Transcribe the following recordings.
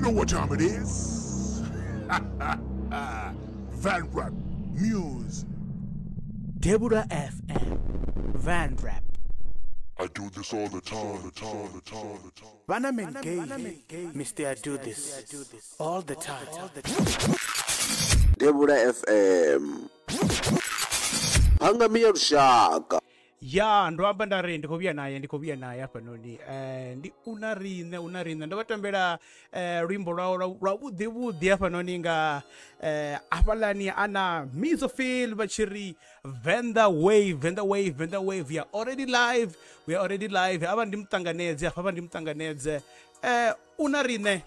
know what time it is. Van Rap News. Devula FM. Van Rap. I do this all the time, the time, the time, the time. Vanaman Gay. Mr. I do this all the time. Devula FM. Phangami ya lushaka. Ya ndo amba nda ri ndi khou vhuya naye, ndi khou vhuya naye hafhanoni. Ndi una riṋe ndo vha tambela luimbo lwawe lwa vhuḓi vhuḓi hafhanoni nga hafhaḽani ana Mizofil vha tshi ri Venda Wave, Venda Wave, Venda Wave. We are already live, we are already live. Avha ndi muṱanganedze hafha, vha ndi muṱanganedze. Una riṋe.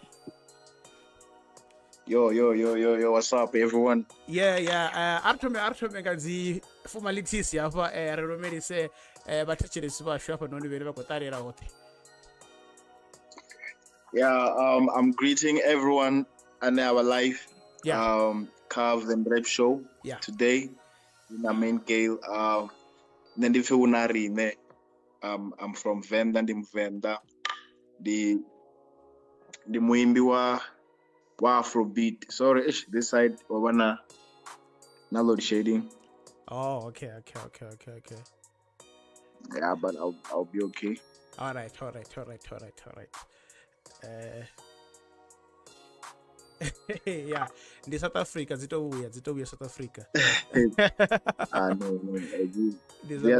Yo, yo, yo, yo, yo, what's up, everyone? Yeah, yeah. A ri thome nga dzi formalities hafha, ri lumelise vhathetshelesi vhashu hafhanoni vhane vha khou ṱalela hoṱhe. Yeah, I'm greeting everyone on our live, yeah. Carve and Rap show, yeah. Today. Na main Gale, nṋe ndi pfi una riṋe. I'm from Venda, ndi Muvenda. Ndi muimbi wa Afrobeat. Sorry, ish, this side over na load shedding. Oh, okay. Yeah, but I'll be okay. All right. Yeah, ndi South Africa, dzi to vhuya South Africa. No.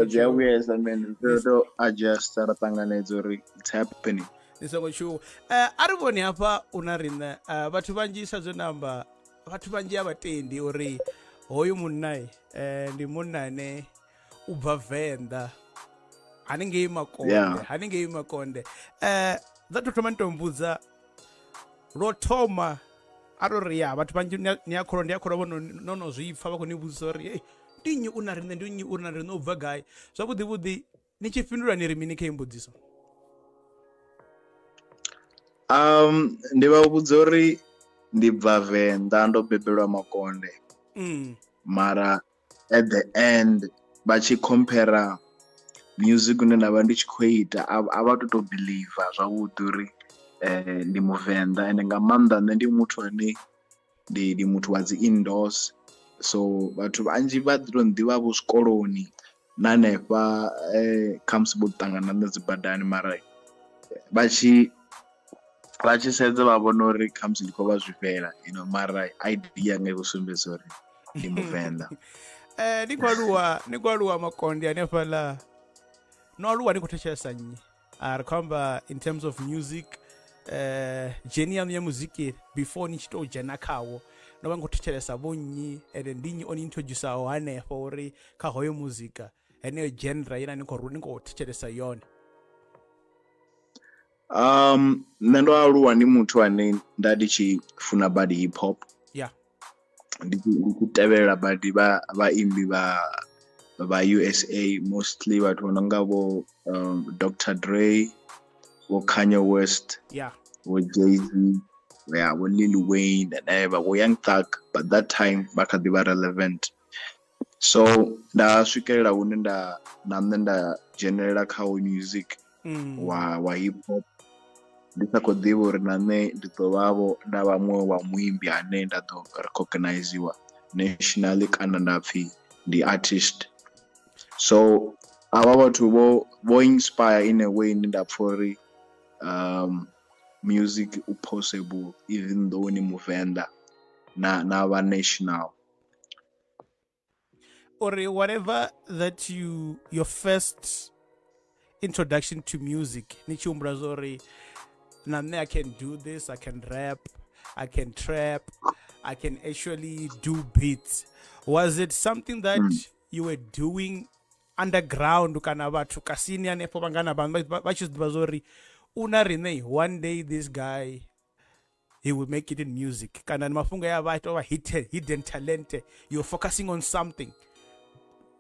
Yeah, we man, to adjust ra ṱanganedza uri it's happening. Ndi songo tshuwa. A ri vhoni hafha una riṋe, vhathu vhanzhi sa zwe namba, vhathu vhanzhi a vha tendi uri hoyu munna ndi munna ane u bva Venḓa haningei Makonde, yeah. Haningei Makonde. Ḓa to thoma ni to mbudza lwo thoma a ro ri ya vhathu vhanzhi ni a kholo, ndi a kholo vho no zwi pfa vha khou ni vhudzisa uri hey, ndi nnyi una riṋe, ndi nnyi una riṋe, u bva gai? Zwavhuḓi vhuḓi ni tshi fhindula ni ri mini kha mbudziso? Ndi vha vhudza uri ndi bva Venḓa, ndo bebelwa Makonde. Mara at the end vha tshi compare music une nda vha ndi tshi khou ita, a vha to believe zwavhuḓi uri ndi Muvenḓa. Ende nga maanḓa nṋe ndi muthu ane ndi muthu wa dzi indoors, so vhathu vhanzhi vha ḓo nḓivha vho zwikoloni na hanefha khamusi vho ṱangana na dzi badani, mara vha tshi sedza vha vhona uri khamusi ndi khou vha zwifhela, you know, mara idea yanga i khou sumbedza uri ndi Muvenḓa. Ni khou aluwa Makonde hanefhaḽa, no aluwa ni khou thetshelesa nnyi? A ri khou amba in terms of music, journey yaṋu ya muziki before ni tshi tou dzhena khawo, no vha ni khou thetshelesa vho nnyi, ende ndi nnyi o ni introduceaho hanefho uri kha hoyo muzika heneyo genre ine ni khou thetshelesa yone? Nṋe ndo aluwa ndi muthu ane nda ndi tshi funa badi hip hop. Yeah. Ndi tshi tevhelela badi vhaimbi vha USA, mostly vhathu vho no nga vho Dr. Dre, vho Kanye West, yeah, vho Jay-Z, yeah, vho Lil Wayne, and vho Young Thug, but that time vha kha ḓi vha relevant. So nda swikelela hune nda na nṋe nda dzhenelela kha music wa hip hop, ndi sa khou ḓivha uri na nṋe ndi ḓo vha vho nda vha muṅwe wa muimbi ane nda ḓo recogniziwa nationally kana nda pfhi ndi artist. So avha vhathu vho inspire in a way nda pfha uri music u possible even though ni Muvenḓa na vha national. Or whatever that you, your first introduction to music, ni tshi humbula zwa uri na nṋe I can do this, I can rap, I can trap, I can actually do beats. Was it something that you were doing underground kana vhathu kasini hanefho vhangana vha tshi zwi ḓivha zwa uri una riṋe one day this guy he will make it in music, kana ni mafhungo ya vha ita vha hidden talent, you're focusing on something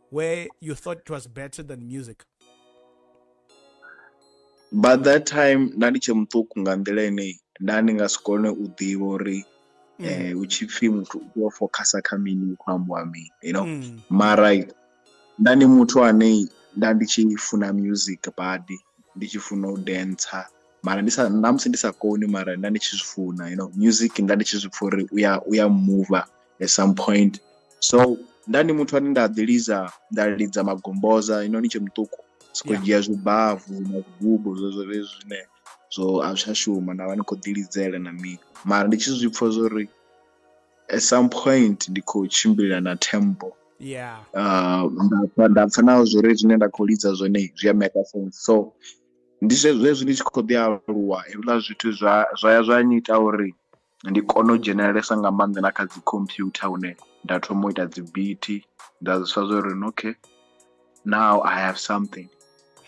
where you thought it was better than music? By that time nda ndi tshe muṱuku nga nḓila ine nda ndi nga si kone u ḓivha uri u tshi pfhi muthu u tea u focusa kha mini, u khou ambiwa mini, you know. Mara nda ndi muthu ane nda ndi tshi funa music badi, ndi tshi funa u dantsa, Mara ndi sa namusi ndi sa koni mara nda ndi tshi zwi funa, you know, music nda ndi tshi zwi pfa uri uya move at some point. So nda ndi muthu ane nda ḓi nda lidza magomboza, you know, ni tshe muṱuku siko dzhia zwibavu na zwigubu zwezwo zwine zwo a zwi tsha shuma nda vha ni khou ḓi lidzela na mini. Mara ndi tshi zwi pfa uri at some point ndi khou tshimbila na tempo. Yeah. Nda pfa na zwori zwine nda khou lidza zwone zwi a make sense. So ndi zwezwi ndi tshi khou ḓi aluwa hezwiḽa zwithu zwa ya zwa nyita uri ndi kone u dzhenelelesa nga maanḓa na kha dzi computer hune nda thoma u ita dzi beat, nda zwi pfa zwori okay, now I have something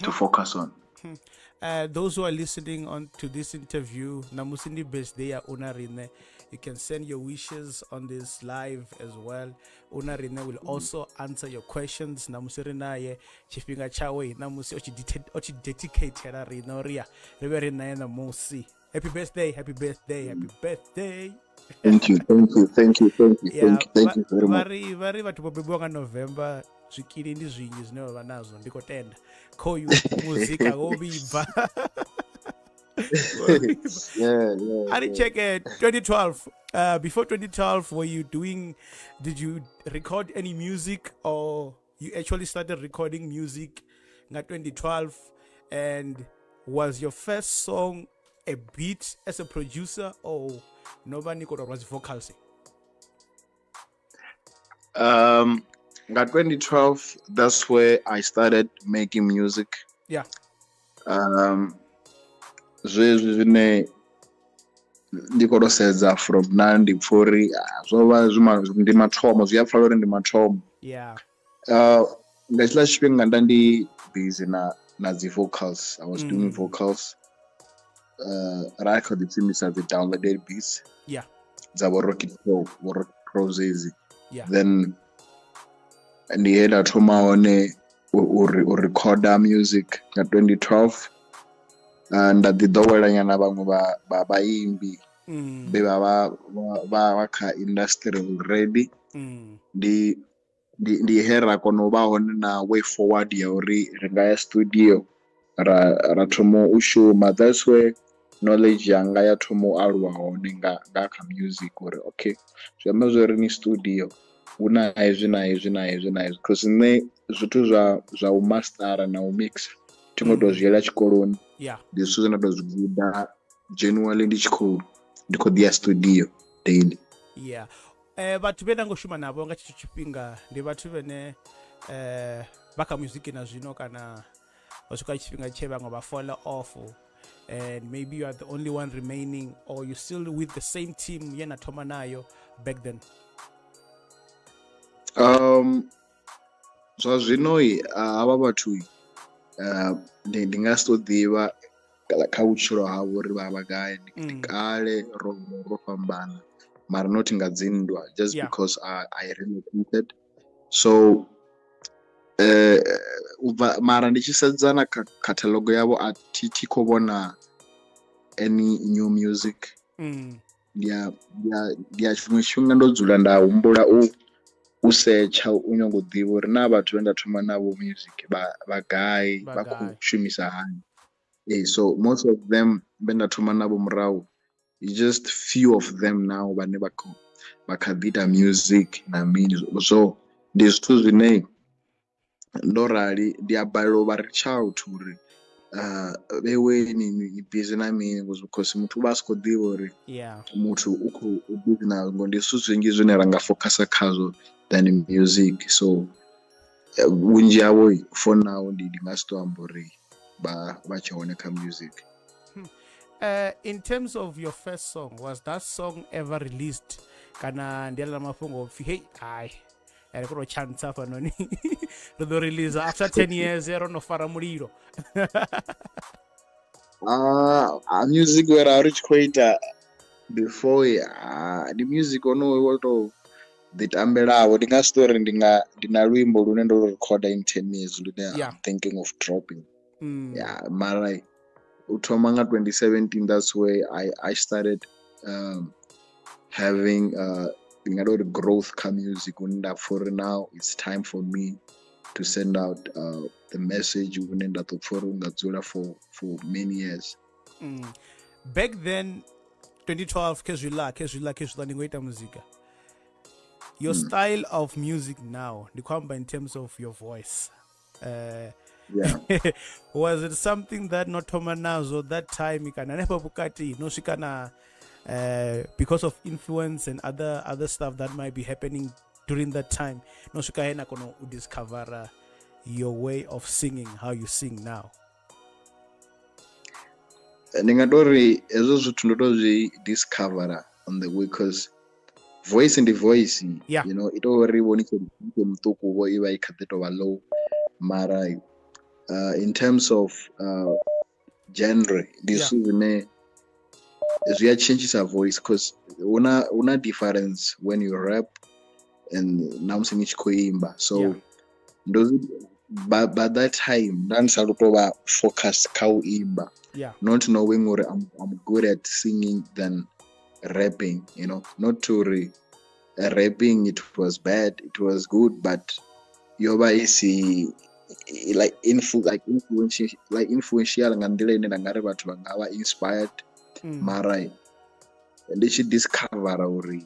to focus on. Those who are listening on to this interview, namusi ndi birthday ya Unarine, you can send your wishes on this live as well. Unarine will also answer your questions. Namusi ri naye tshifhinga tshawe namusi o tshi dedicatela rine uri ya ri vhe ri naye namusi. Happy birthday, happy birthday, happy birthday. Thank you, thank you, thank you, thank you, thank you, thank you very much. Vari vhathu vho bebiwa nga November zwikili ndi zwinzhi zwine vha vha nazwo, ndi khou tenda. Khoyu muzika wo vhibva. Yeah. I check it. 2012. Before 2012, were you doing? Did you record any music, or you actually started recording music in 2012? And was your first song a beat as a producer, or nobody could was vocals? In 2012, that's where I started making music. Yeah. Zwezwi zwine ndi khou tou sedza from na ndi pfa uri zwo vha ndi mathomo, zwi a pfala uri ndi mathomo. Yeah. Nga tshiḽa tshifhinga nda ndi busy na dzi vocals. I was doing vocals. Ra kha ḓi shumisa dzi downloaded beats. Yeah. Dza vho Rocket Pro, vho Rocket Pro zwezwi. Yeah. Then ndi he nda thoma hone u recorda music nga 2012. Nda ḓi ḓowela nyana vhaṅwe vha vhaimbi vhe vha kha industry already. Ndi he ra kona u vha hone na way forward ya uri ri nga ya studio ra thoma u shuma. That's where knowledge yanga ya thoma u aluwa hone nga kha music, uri okay, zwi amba zwori ni studio hu na hezwi na hezwi na hezwi na hezwi, because nṋe zwithu zwa u mastera na u mixa thi ngo tou zwi yela tshikoloni. Yeah. Ndi zwithu zwine nda tou zwi guda genuinely ndi khou ḓi ya studio daily. Yeah. Vhathu vhe nda ngo shuma navho nga tshetsho tshifhinga ndi vhathu vhene vha kha music na zwino, kana vha swika tshifhinga tshe vhaṅwe vha fall off, and maybe you are the only one remaining, or you still with the same team ye na thoma nayo back then? Zwa zwino havha vhathu ndi nga si to ḓivha kha vhutshilo havho uri vha vha gai, ndi kale ro fhambana, mara not nga dzinndwa, just because I relocated. So mara ndi tshi sedza na catalogue yavho a thi khou vhona any new music. Ndi a tshiṅwe tshifhinga ndo dzula nda humbula u setsha u nyanga u ḓivha uri na vhathu vhe nda thoma navho music vha gai, vha khou shumisa hani. So most of them vhe nda thoma navho murahu, just few of them now vhane vha kha ḓi ita music na mini. So ndi zwithu zwine ndo rali ndi a balelwa u vha reach out uri vheweni ni busy na mini, because muthu u vha a si khou ḓivha uri muthu u khou busy na, ngo ndi zwithu zwinzhi zwine ra nga focusa khazwo than music. So vhunzhi havho for now ndi nga si to amba uri vha tshe hone kha music. In terms of your first song, was that song ever released? Kana ndi aḽa mafhungo pfi hey ai ri khou tou chance hafhanoni ri ḓo release after 10 years ro no fara mulilo. Music we ra ri tshi khou ita before, ndi music ono wo to ḓi tambelaho. Ndi nga si to uri ndi na luimbo lune ndo lu recorda in 10 years lune I'm thinking of dropping. Yeah, mara u thoma nga 2017, that's where I started having growth kha music. For now it's time for me to send out the message une nda ḓo pfa uri u nga dzula for many years. Back then 2012 kezwila ni ngo ita muzika. Your style of music now, ndi khou amba in terms of your voice. Yeah. Was it something that no thoma nazwo that time kana hanefha vhukati no swika na because of influence and other stuff that might be happening during that time, no swika he na kona u discover your way of singing, how you sing now? Ndi nga tori hezwo zwithu ndo to zwi discover on the way, cause voice ndi voice. Yeah. You know, ito ri vhoni tshe muṱuku vho ivha i kha ḓi tovha low, mara in terms of genre ndi zwithu zwine zwi a changisa voice, cause una difference when you rap and na musi ni tshi khou imba. So ndo by that time nda ndi sa lu tovha focused kha u imba. Yeah. Not knowing uri I'm good at singing than rapping, you know, not to rapping it was bad, it was good, but yoba isi like influential nga nḓila ine nda nga ri vhathu vha nga vha inspired. Mara ndi tshi discover uri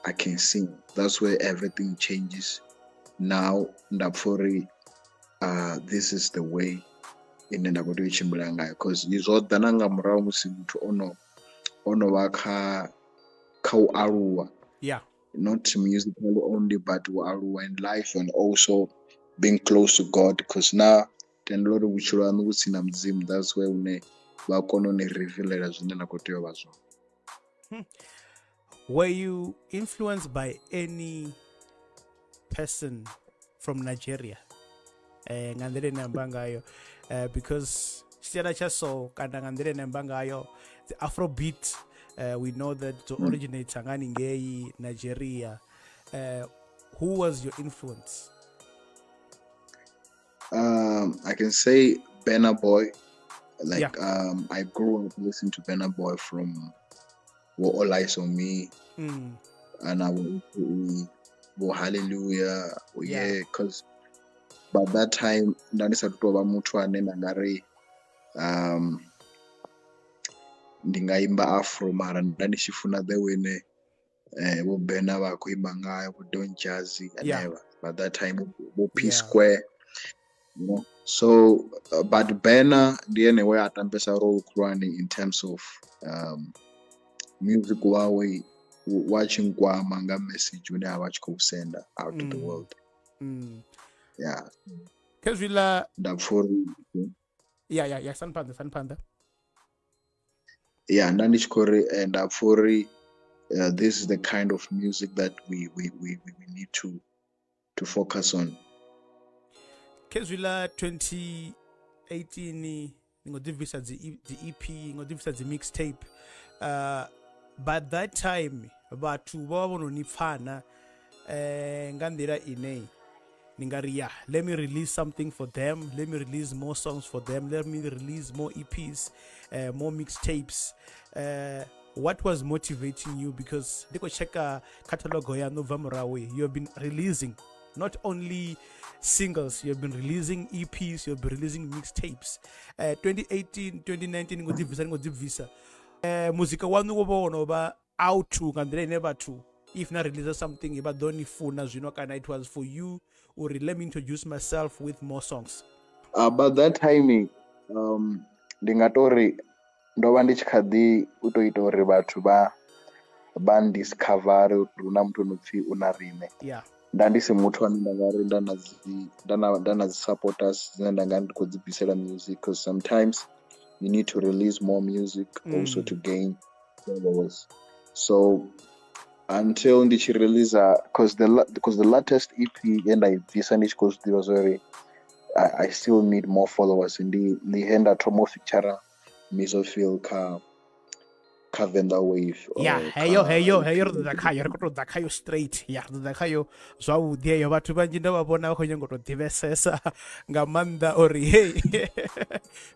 I can sing, that's where everything changes. Now nda pfa uri this is the way ine nda khou tea u tshimbila ngayo, cause zwo ḓa na nga murahu musi muthu ono vha kha u aluwa. Yeah. Not musically only, but u aluwa in life and also being close to God, because now tendela uri vhutshilo haṋu vhu tsini na Mudzimu, that's where une vha kona u ni revealela zwine na khou tea u vha zwone. Were you influenced by any person from Nigeria? Nga nḓila ine amba ngayo, because tshityana tsha so kana nga nḓila ine amba ngayo the Afrobeat, we know that to originates ngani ngei Nigeria. Who was your influence? I can say Burna Boy. Like, yeah. I grew up listening to Burna Boy from All Eyes on Me, and I would Hallelujah, yeah, because by that time nda ndi sa tou vha muthu ane nda nga ri ndi nga imba afro, mara nda ndi tshi funa the way ne vho Burna vha khou imba ngayo, vho Don Jazzy and ever. By that time vho P Square, you know. So but Burna ndi ene we a tambesa role khulwane in terms of music wawe wa tshinkwama nga message une a vha tshi khou senda out to the world. Yeah. Kezwila nda pfa uri yeah sanpanda. Yeah, nda ndi tshi khou ri nda pfa uri this is the kind of music that we need to focus on. Kezwila 2018 ni ngo ḓibvisa dzi EP, ngo ḓibvisa dzi mixtape. By that time vhathu vho vha vho no ni pfana nga nḓila ine ni nga ri, yeah, let me release something for them, let me release more songs for them, let me release more EPs, more mixtapes. What was motivating you? Because ndi khou checka catalog ya no bva murahu, you have been releasing not only singles, you have been releasing EPs, you have been releasing mixtapes. 2018, 2019 ngo ḓibvisa muzika wanu wo vha wono vha out nga nḓila ine vhathu if na release something vha ḓo ni funa zwino, kana it was for you or let me introduce myself with more songs? About that time ndi nga tori ndo vha ndi tshi kha ḓi u to ita uri vhathu vha discover uri na muthu no pfi u na riṋe. Yeah. Nda ndi si muthu ane nda nga ri nda na dzi supporters dzine nda nga ndi khou dzi bvisela music, because sometimes you need to release more music also to gain followers. So until ndi tshi release, because the latest EP and I bvisa ndi tshi khou zwi ḓivha zwori I still need more followers, ndi he nda thoma u feature Mizophil kha Venda Wave. Yeah, heyo ri ḓo khayo, ri khou tou ḓa khayo straight. Yeah, ri ḓo ḓa khayo zwavhuḓi heyo. Vhathu vhanzhi ndo vha vhona vha khou nyanga u tou ḓivhesesa nga maanḓa uri hey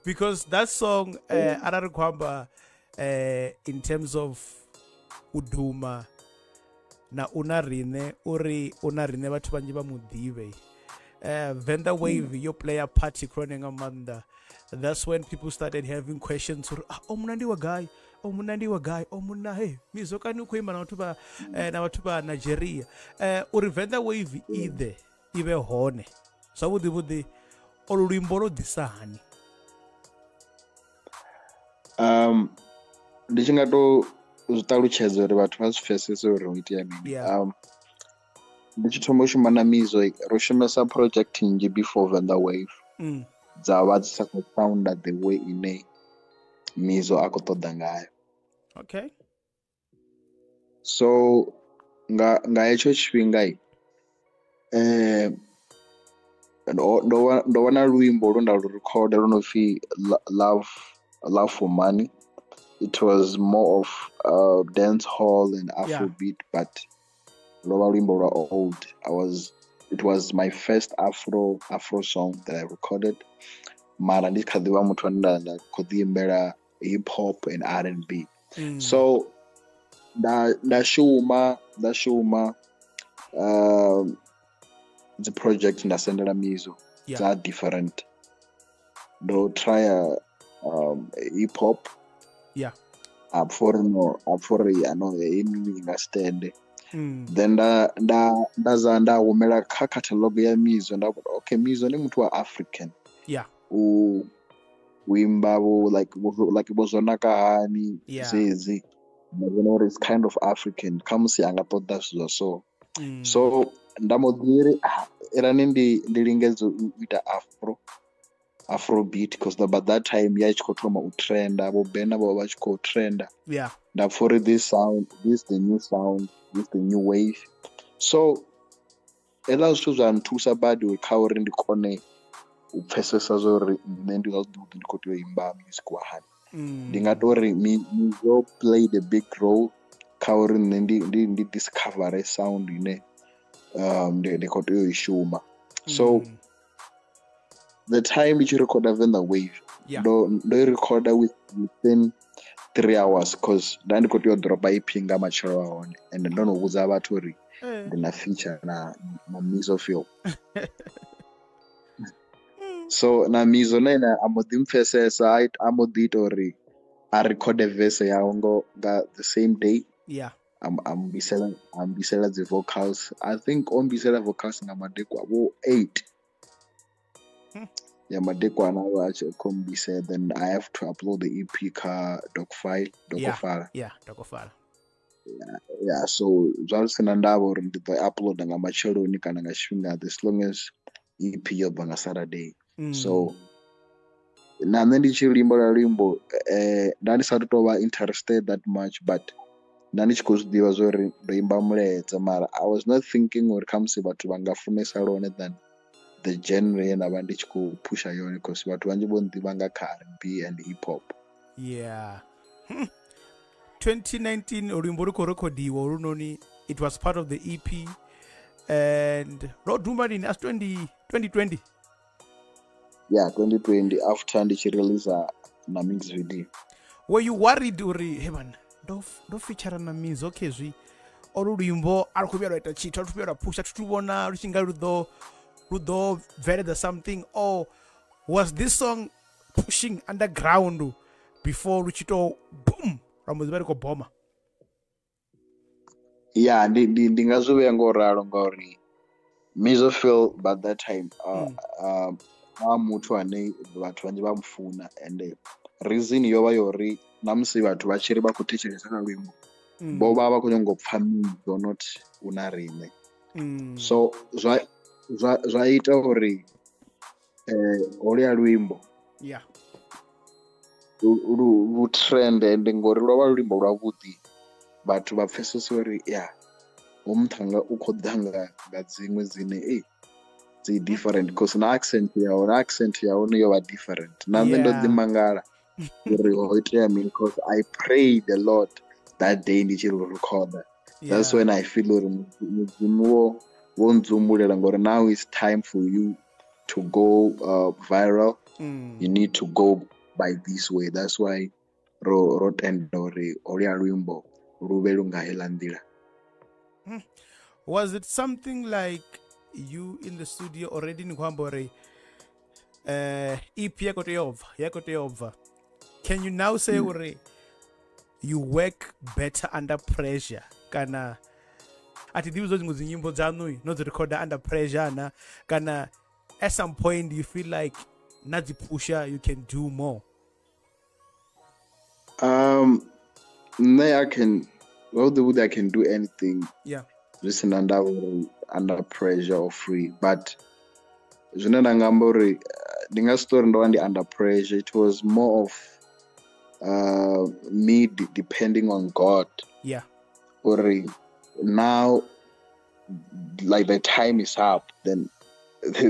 because that song arali ri khou amba in terms of u duma na una riṋe, uri una riṋe vhathu vhanzhi vha mu ḓivhe. Venda Wave yo playa party khulwane nga maanḓa. That's when people started having questions. Oh, munna ndi wa gai, oh munna ndi wa gai, oh munna hey Mizo kani u khou imba na vhathu vha na vhathu vha Nigeria. Uri Venḓa Wave i ḓe i vhe hone zwavhuḓi vhuḓi, olu luimbo lwo ḓisa hani? Ndi tshi nga to zwi ṱalutshedza uri vhathu vha zwi pfesese uri ho itea mini. Ndi tshi thoma u shuma na Mizo, ro shumesa project nnzhi before Venḓa Wave. Dza vha dzi sa khou sounda the way ine Mizo a khou ṱoḓa ngayo. Okay. So nga hetsho tshifhinga ndo wana luimbo lwo nda lu rekhoda lu no pfi Love for Money. It was more of dance hall and Afrobeat, but lo vha luimbo lwa old. It was my first Afro song that I recorded. Mara ndi kha ḓivha muthu ane nda khou ḓi imbela hip hop and R&B. So nda shuma the project nda sendela Mizo dza different. Ndo try hip hop. Yeah. Apfori ano ini nga stand. Then nda nda humela kha catalog ya Mizo, nda vhona okay Mizo ndi muthu wa African. Yeah. U imba vho like vho zwonaka hani zezi. Nda vhona uri it's kind of African, khamusi anga ṱoḓa zwithu zwa so. So nda mo ḓiri irani ndi lingedza u ita Afrobeat, because by that time ya tshi khou thoma u trenda, vho Bena vho vha tshi khou trenda. Yeah. Nda pfha uri this sound, this the new sound, this the new wave. So hezwiḽa zwithu zwa nthusa badi kha uri ndi kone u pfesesa zwa uri nṋe ndi zwavhuḓi ndi khou tea u imba music wa hani. Ndi nga tori Mizo played a big role kha uri nṋe ndi discover sound ine ndi khou tea u i shuma. So the time ndi tshi recorda Venḓa Wave, ndo i recorda within 3 hours, cause nda ndi khou tea u dropa EP nga matshelo a hone, and ndo no vhudza vhathu uri ndi na feature na Mizo Phil. So na Mizo na ene a mbo ḓi mpfesesa, a mbo ḓi ita uri a recorde verse yawe nga the same day. Yeah. A mbisela dzi vocals. I think o mbisela vocals nga madekwa vho 8. Ya madekwana a tshi khou mbisela, then I have to upload the EP kha Docfile. Yeah, Docfile. Yeah, so zwa zwi sina ndavha uri ndi ḓo uploada nga matsheloni kana nga tshifhinga, as long as EP yo bva nga Saturday. So na nṋe ndi tshi luimbo lwa luimbo nda ndi sa tou vha interested that much, but nda ndi tshi khou zwi ḓivha zwa uri ndo imba mulaedza, mara I was not thinking uri khamusi vhathu vha nga funesa lwone than the genre ye nda vha ndi tshi khou phusha yone, cause vhathu vhanzhi vho nḓivha nga kha R&B and hip hop. Yeah. 2019 luimbo lu khou rekhodiwa olunoni, it was part of the EP, and ro duma lini as 2020. Yeah, 2020 after ndi tshi release na mix video. Were you worried uri hey man, ndo feature na Mizo khezwi olu luimbo a lu khou vhuya lwa ita tshithu, a lu vhuya lwa phusha, thu vhona lu tshi nga lu ḓo bveledza something, or was this song pushing underground before lu tshi to boom lwa mbo ḓi vha ri khou boma? Yeah, ndi nga zwi vhea ngo ralo ngauri Mizo Phil by that time a muthu ane vhathu vhanzhi vha mufuna, and reason yo vha yo ri na musi vhathu vha tshi ri vha khou thetshelesa kha luimbo vho vha vha khou nyanga u pfha Mizo, not u na riṋe. So zwa ita uri holuya luimbo lu trend, and ngori lwo vha luimbo lwavhuḓi, vhathu vha pfesesa uri ya hu muthannga u khou ḓa nga dziṅwe dzine dzi different, cause na accent ya hone yo vha different. Na nṋe ndo ḓi mangala uri ho itea mini, cause I prayed a lot that day ndi tshi recorda. That's when I feel uri Mudzimu wo ndzumbulela ngori now it's time for you to go viral. You need to go by this way. That's why ro tenda uri holuya luimbo lu vhe lu nga heiḽa nḓila. Was it something like you in the studio already ni khou amba uri EP ya khou tea ubva, ya khou tea ubva. Can you now say uri you work better under pressure? Kana a thi ḓivhi zwo dziṅwe dzi nyimbo dzaṋu no dzi recorda under pressure na, kana at some point you feel like na dzi pusha you can do more? Nṋe I can, well, the way I can do anything. Yeah. Zwi si na ndavha uri under pressure or free, but zwine nda nga amba uri ndi nga si tori ndo vha ndi under pressure. It was more of me depending on God. Yeah. Uri now, like, the time is up, then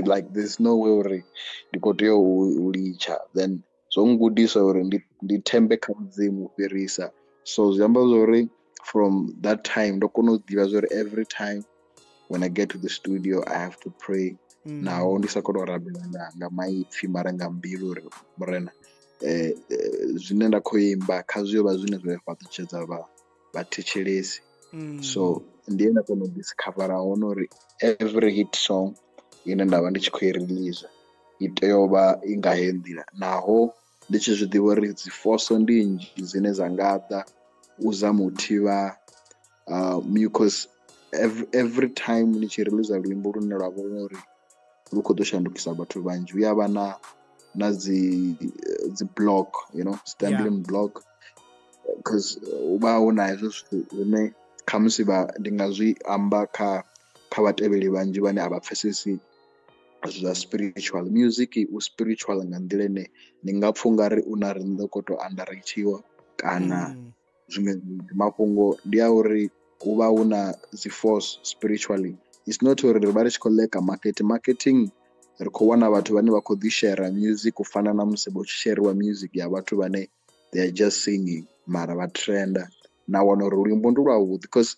like there's no way uri ndi khou tea u litsha. Then zwo ngudisa uri ndi thembe kha Mudzimu u fhirisa. So zwi amba uri from that time ndo kona u ḓivha zwa uri every time when I get to the studio I have to pray. Naho ndi sa kona u rabela nga maipfi mara nga mbilu uri Murena, zwine nda khou imba kha zwi vha zwine zwa fhaṱutshedza vhathetshelesi. So ndi ye nda kona u discovera hone uri every hit song ine nda vha ndi tshi khou i release i tea u vha i nga heyi nḓila, naho ndi tshi zwi ḓivha uri dzi force ndi nnzhi dzine dza nga ḓa u zama u thivha because every time ni tshi release luimbo lune lwa vhona uri lu khou ḓo shandukisa vhathu vhanzhi, hu ya vha na dzi block, you know, stumbling block, because u vha hu na hezwo zwithu zwine khamusi vha ndi nga zwi amba kha vhatevheli vhanzhi vhane a vha pfesesi zwa spiritual music. U spiritual nga nḓila ine ni nga pfha ungari u na riṋe khou tou underratiwa kana zwiṅwe mafhungo. Ndi a uri hu vha hu na dzi force spiritually. It's not uri ri vha ri tshi khou leka marketing, ri khou wana vhathu vhane vha khou ḓi share music u fana na musi vho sheriwa music ya vhathu vhane they are just singing mara vha trenda, na wana uri luimbo ndi lwavhuḓi. Because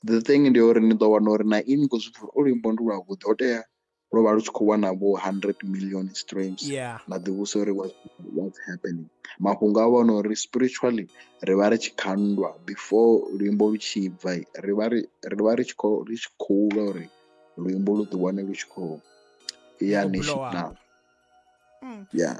the thing ndi uri ni ḓo wana uri na ini khou zwi pfha uri luimbo ndi lwavhuḓi, ho tea lwo vha lu tshi khou wana vho 100 million streams. Na ḓivhusa uri what's happening. Mafhungo a vhona uri spiritually ri vha ri tshi khandwa before luimbo lu tshi bva, ri vha ri tshi khou lwa uri luimbo lu ḓi wane lu tshi khou ya national. Yeah.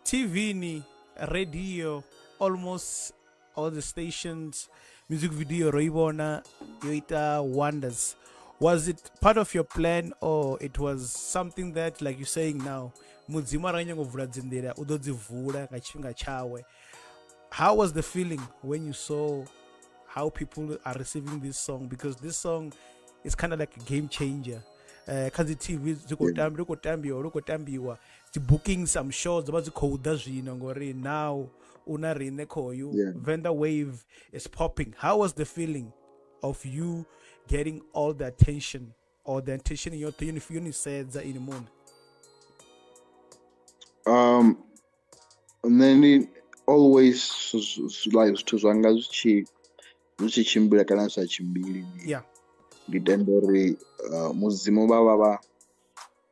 TV ni radio, almost all the stations, music video ro i vhona yo ita wonders. Was it part of your plan, or it was something that, like you're saying now, Mudzimu arali nyango vula dzi nḓila u ḓo dzi vula nga tshifhinga tshawe? How was the feeling when you saw how people are receiving this song? Because this song is kind of like a game changer. Kha dzi TV dzi khou tambiwa, khou tambiwa dzi bookings, I'm sure dzo vha dzi khou ḓa zwino ngori now una riṋe khoyu. Venda Wave is popping. How was the feeling of you getting all the attention, or the attention in your sedza in the moon? And then always like zwithu zwanga zwi tshi tshimbila kana zwi sa tshimbili. Yeah. Ndi tenda uri Mudzimu vha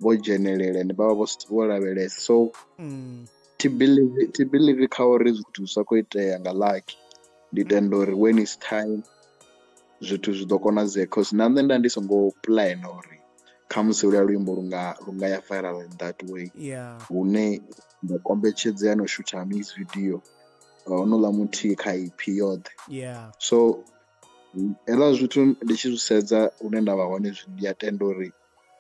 vho dzhenelela ende vha vho lavhelesa. So to believe kha uri zwithu zwi sa khou itea nga lucky. Ndi tenda uri when it's time zwithu zwi ḓo konadzea, cause na nṋe nda ndi songo plan uri khamusi luya luimbo lunga ya viral in that way. Yeah. Hune nda kombetshedzea no shutha music video honouḽa muthihi kha EP yoṱhe. Yeah. So hezwiḽa zwithu ndi tshi zwi sedza hune nda vha hone, ndi a tenda uri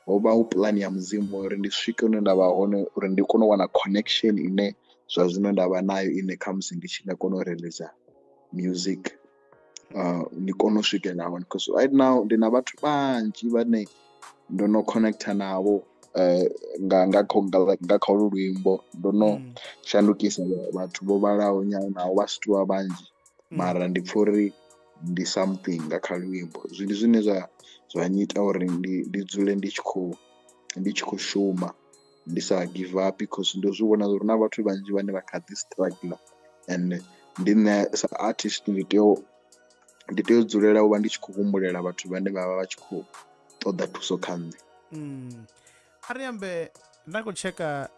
ho vha hu plan ya Mudzimu uri ndi swike hune nda vha hone, uri ndi kone u wana connection ine zwa zwino nda vha nayo, ine khamusi ndi tshi nga kona u release music ndi kone u swikela hone. Because right now ndi na vhathu vhanzhi vhane ndo no connecta navho nga kha olu luimbo, ndo no shandukisa vhathu vho vhalaho nyana naho vha si tovha vhanzhi, mara ndi pfha uri ndi something nga kha luimbo. Ndi zwine zwa nyita uri ndi dzule ndi tshi khou shuma, ndi sa give up, because ndo zwi vhona uri na vhathu vhanzhi vhane vha kha ḓi struggle, and ndi nṋe sa artist ndi tea u dzulela u vha ndi tshi khou humbulela vhathu vhane vha vha vha tshi khou ṱoḓa thuso kha nṋe. A ri ambe nda khou checka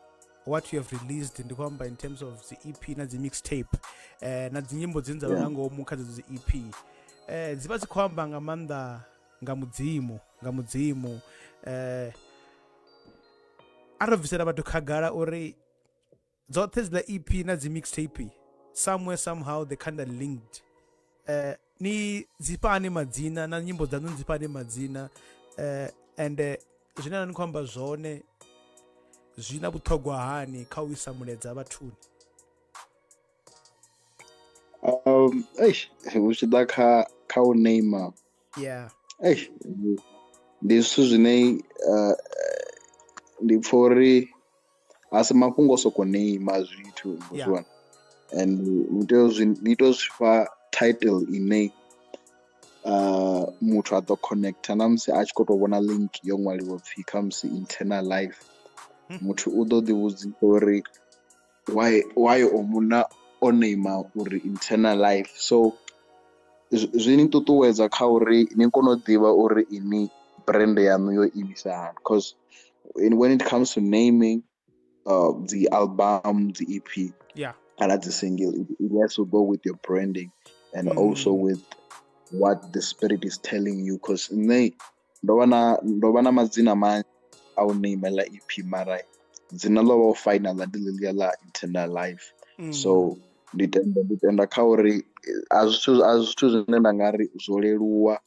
what you have released, ndi khou amba in terms of the EP na dzi mixtape, na dzi nyimbo dzine dza vha nga ngomu kha dzi EP, dzi vha dzi khou amba nga maanḓa nga Mudzimu, nga Mudzimu. A ri bvisela vhathu khagala uri dzoṱhe dziḽa EP na dzi mixtape somewhere somehow they kind of linked. Ni dzifhani madzina na nyimbo dzaṋu dzifhani madzina, and zwine na ni khou amba zwone zwi na vhuṱhogwa hani kha u isa mulaedza vhathuni? Hu tshi ḓa kha u name, yeah, ndi zwithu zwine ndi pfha uri a si mafhungo o soko name zwithu, yeah. And ni tea u zwi fha title ine muthu a ḓo connecta na musi a tshi khou tou vhona link yo ṅwaliwa pfhi khamusi internal life, muthu u ḓo ḓi vhudzisa uri why o munna o name uri internal life. So zwi ni ṱuṱuwedza kha uri ni kone u ḓivha uri ini brand yaṋu yo imisa hani, because when it comes to naming the album, the EP, yeah, and that's a single, it has to go with your branding and also with what the spirit is telling you. Because nṋe ndo vha na madzina manzhi a u name ḽa EP, mara dzina ḽo vha u final ndi ḽiḽia ḽa internal life. So ndi tenda kha uri a zwithu zwine nda nga ri zwo leluwa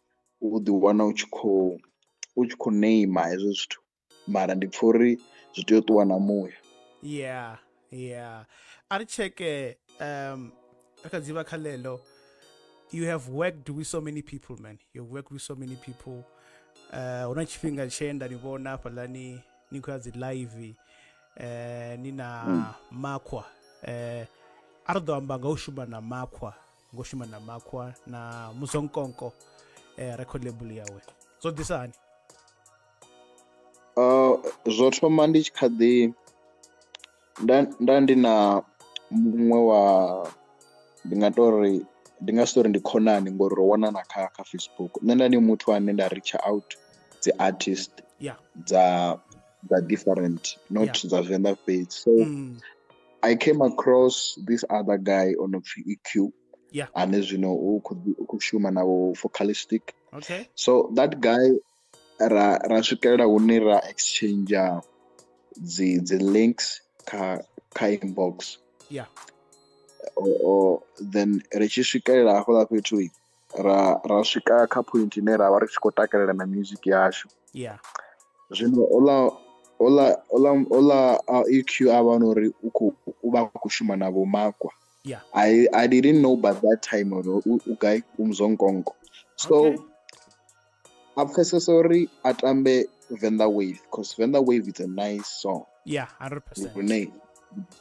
u ḓi wana u tshi khou name hezwo zwithu, mara ndi pfha uri zwi tea u ṱuwa na muya. Yeah, yeah. A ri cheke ri kha dzivha kha ḽeḽo. You have worked with so many people, man. You've worked with so many people. Hu na tshifhinga tshe nda ni vhona hafhaḽani ni khou ya dzi live, ni na Makhwa. A ri ḓo amba nga u shuma na Makhwa, ngo shuma na Makhwa na Muzonkonko, record label yawe. Zwo ḓisa hani? Zwo thoma ndi tshi kha ḓi nda ndi na muṅwe wa, ndi nga tori ndi nga si tori ndi khonani ngori ro wanana kha Facebook. Nṋe nda ndi muthu ane nda reach out dzi artist, yeah, dza different, not dza Venḓa fhedzi. So I came across this other guy on EQ, yeah, ane zwino u khou shuma na vho Focalistic. Okay. So that guy ra swikelela hune ra exchange dzi links kha inbox. Yeah. Or then ri tshi swikelela hafhaḽa fhethu ra swika kha point ine ra vha ri tshi khou takalela na music yashu. Yeah. Zwino ola EQ a vha no ri u vha khou shuma na vho Makhwa. Yeah. I didn't know by that time uri u guy u Muzonkonko. So okay. A pfesesa uri a tambe Venḓa Wave, because Venḓa Wave is a nice song. Yeah, 100%.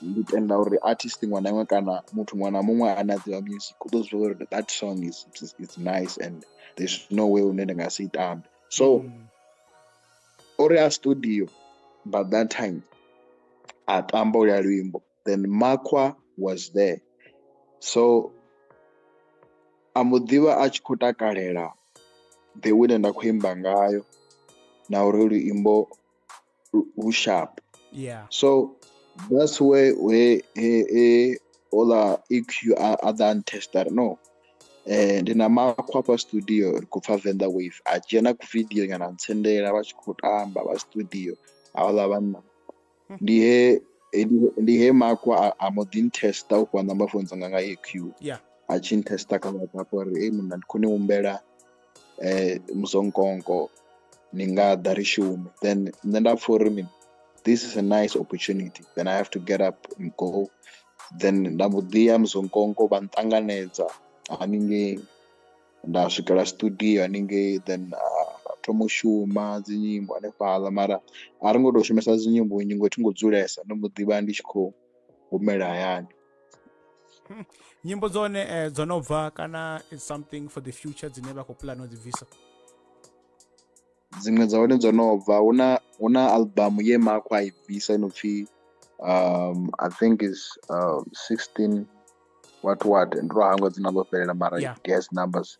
Ndi tenda uri artist iṅwe na iṅwe kana muthu muṅwe na muṅwe ane a ḓivha music u ḓo zwi ḓivha uri that song is nice and there's no way une ndi nga si tambe. So ori a studio by that time a tamba uya luimbo, then Makhwa was there. So a mu ḓivha a tshi khou takalela the way nda khou imba ngayo na uri luimbo lu sharp. Yeah. So that's where ola EQ other tester no. Ndi na Makhwa pa studio ri khou pfa Venḓa Wave, a dzhena ku video nyana ntsendela vha tshi khou tamba vha studio havhaḽa vhanna. Ndi he Makhwa a mo ḓi ntesta u fha number phone dzanga nga EQ. Yeah. A tshi ntesta kha WhatsApp uri hey munna ndi khou ni humbela Muzonkonko ni nga ḓa ri shume. Then nṋe nda pfha uri mini, this is a nice opportunity, then I have to get up and go. Then nda mbo ḓi ya Muzonkonko vha nṱanganedza haningei, nda swikela studio haningei, then thoma u shuma dzi nyimbo hanefhaḽa. Mara a ri ngo tou shumisa dzi nyimbo nnzhi ngo thi ngo dzulesa, ndo mbo ḓivha ndi tshi khou humela hayani. Nyimbo dzone dzo no bva kana it's something for the future dzine vha khou pulana u dzi bvisa? Dziṅwe dza hone dzo no bva, huna album ye Makhwa a i bvisa ino pfhi I think is 16 what ndo hangwa dzina ḽo fhelela mara it has numbers.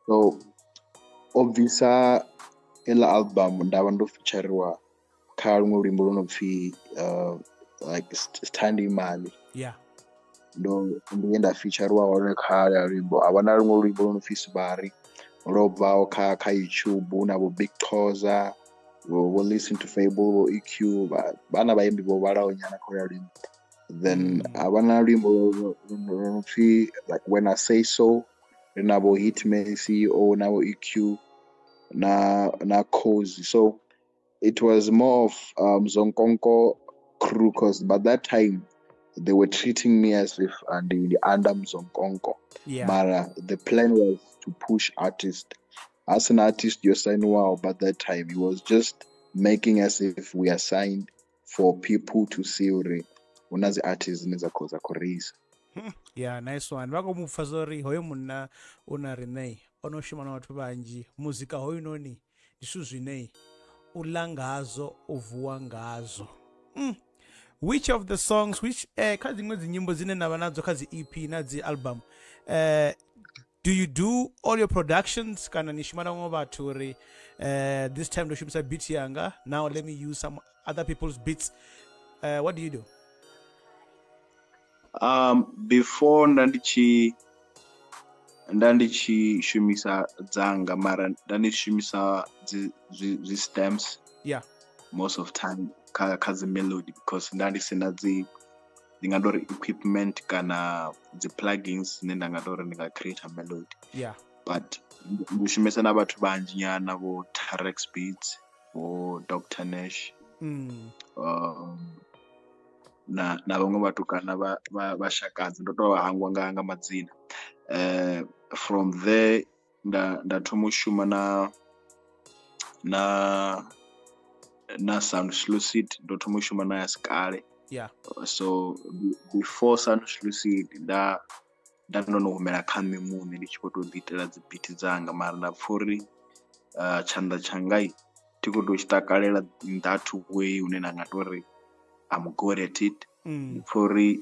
So o bvisa iḽa album nda vha ndo featuriwa kha luṅwe luimbo lu no pfhi like Sthandi Mali. Yeah. Ndo ndi nda featuriwa hone kha luimbo. A vha na luṅwe luimbo lu no pfhi Sibari lwo bvaho kha YouTube na vho Big Khoza We'll listen to Fable, vho EQ, vhana vhaimbi vho vhalaho nyana kha ya luimbo. Then avhana luimbo lwo pfi like When I Say So, ri na vho Hitman CEO na vho EQ na Cozy. So it was more of Mzonkonko crew, because by that time they were treating me as if the under Mzonkonko. Yeah. But the plan was to push artists. As an artist, you're signed wow, but that time it was just making as if we are signed for people to see uri una dzi artists dzine dza khou raise. Yeah, nice one. Vha khou mu pfa zwa uri hoyo munna u na riṋe ono shuma na vhathu vhanzhi, muzika hoyunoni ndi zwithu zwine u ḽa ngazwo, u vuwa ngazwo. Which of the songs, which kha dziṅwe dzi nyimbo dzine na vha nadzo kha dzi EP na dzi album, do you do all your productions kana ni shuma na vhaṅwe vhathu uri this time ndo shumisa beat yanga, now let me use some other people's beats? What do you do? Before nda ndi tshi shumisa dzanga, mara nda ndi shumisa dzi stems. Yeah. Most of time kha dzi melody, because nda ndi sina dzi ndi nga tori equipment kana dzi plugins dzine nda nga tori ndi nga create a melody. Yeah. But ndi shumisa na vhathu vhanzhi nyana, vho Tarex Beats, vho Dr Nash, na vhaṅwe vhatukana vha shakadzi, ndo tou vha hangwa nga madzina. From there nda thoma u shuma na Sound Lucid, ndo thoma u shuma na ya Skale. Yeah. So before Sound Lucid nda ndo no humela kha nṋe muṋe ndi tshi khou tou ḓi itela dzi beat dzanga, mara nda pfha uri tshanḓa tshanga thi khou tou tshi takalela in that way hune nda nga tori I'm good at it. Ndi pfha uri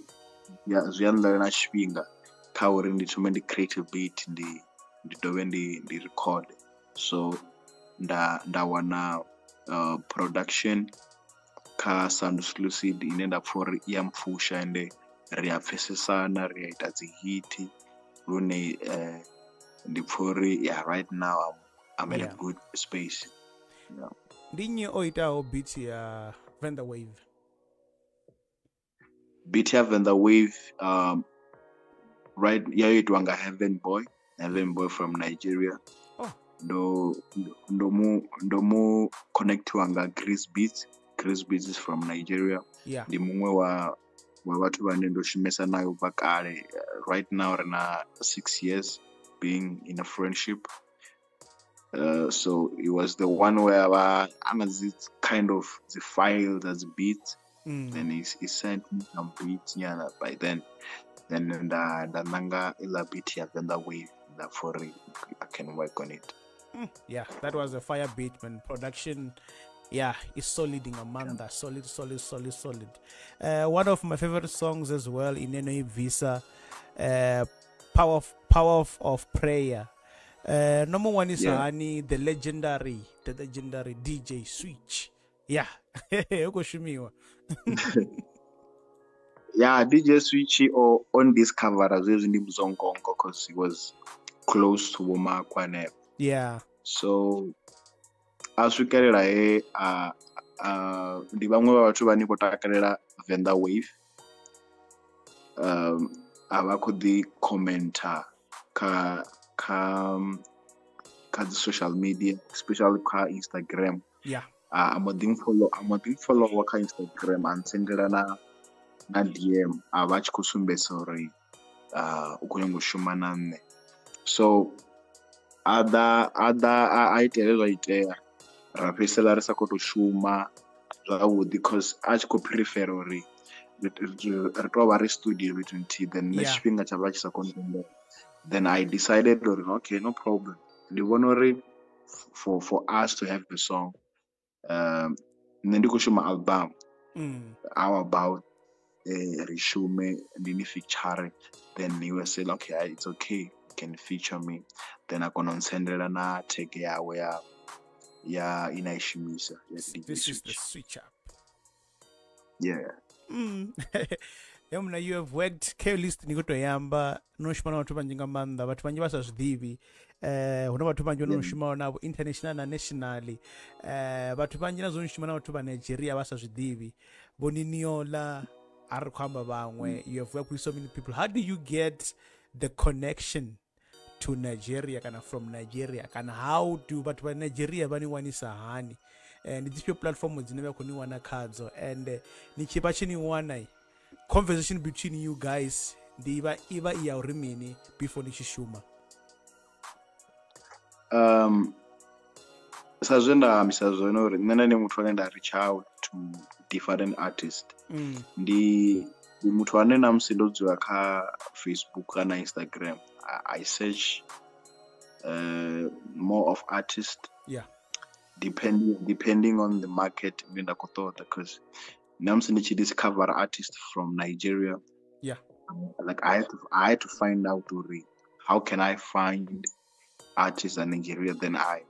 zwi a nḓela na tshifhinga kha uri ndi thome ndi create a beat, ndi dovhe ndi record. So nda wana production kha Sound Lucid ine nda pfha uri i ya mpfusha, ende ri a pfesesana, ri a ita dzi hit lune ndi pfha uri yeah, right now I'm in a good space. Yeah. Ndi nnyi o itaho beat ya Venda Wave? Beat ya Venda Wave, right, ya itwa nga Heaven Boy from Nigeria. Oh. Ndo mu connectiwa nga Chris Beats. Chris Beats is from Nigeria. Yeah. Ndi muṅwe wa vhathu vhane ndo shumesa nayo bva kale. Right now ri na 6 years being in a friendship. So it was the one where I'm this kind of the file as beats. Then he sent me some beats, yeah, by then. Then nda nanga ila beat ya Venda Wave, for I can work on it. Yeah, that was a fire beat, man. Production, yeah, it's solid in Amanda. Solid, solid, solid, solid. One of my favorite songs as well in Eno Visa, Power of Prayer. Number one is Hani, the legendary DJ Switch. Yeah. Yeah, DJ Switch or on this cover as well in Mzonkonko, because he was close to Woma Kwane. Yeah. So as we carry ndi vhaṅwe vha vhathu vhane vho takalela Venda Wave, a vha khou ḓi commenta kha dzi social media, especially kha Instagram. Yeah. A mbo ḓi follow kha Instagram, a ntsendela na DM, a vha tshi khou sumbedza uri u khou nyanga u shuma na nṋe. So a ḓa a itele zwa itea, ra fhedzisela ri sa khou tou shuma zwavhuḓi, cause a tshi khou prefer uri ri tou vha ri studio fhethu nthihi, then na tshifhinga tsha vha tshi sa koni u. Then I decided uri okay, no problem, ndi vhona uri for us to have the song, nṋe ndi khou shuma album, how about ri shume ndi ni feature? Then he was saying okay, it's okay, you can feature me. Then a kona u ntsendela na tag yawe ya ina i shumisa. This is the switch up. Yeah. Muna, you have worked kha list ni khou tou yamba no shuma na vhathu vhanzhi nga maanḓa, vhathu vhanzhi vha sa zwi ḓivhi. Hu na vhathu vhanzhi no shuma navho international na nationally. Vhathu vhanzhi na zwo shuma na vhathu vha Nigeria vha sa zwi ḓivhi. Vho Niniola, a ri khou amba vhaṅwe. You have worked with so many people. How do you get the connection to Nigeria kana from Nigeria? Kana how do vhathu vha Nigeria vha ni wanisa hani? Ndi dzifhio platform dzine vha khou ni wana khadzo? And ni tshi vha tshi ni wana, conversation between you guys ndi vha i vha i ya uri mini before ni tshi shuma? Sa zwe nda ambisa zwone uri nṋe ndi muthu ane nda reach out to different artists. Ndi muthu ane na musi ndo dzula kha Facebook kana Instagram, I search more of artists. Yeah. Depending on the market ine nda khou ṱoḓa, because na musi ndi tshi discover artists from Nigeria. Yeah. Like I had to find out uri how can I find artists in Nigeria. Then I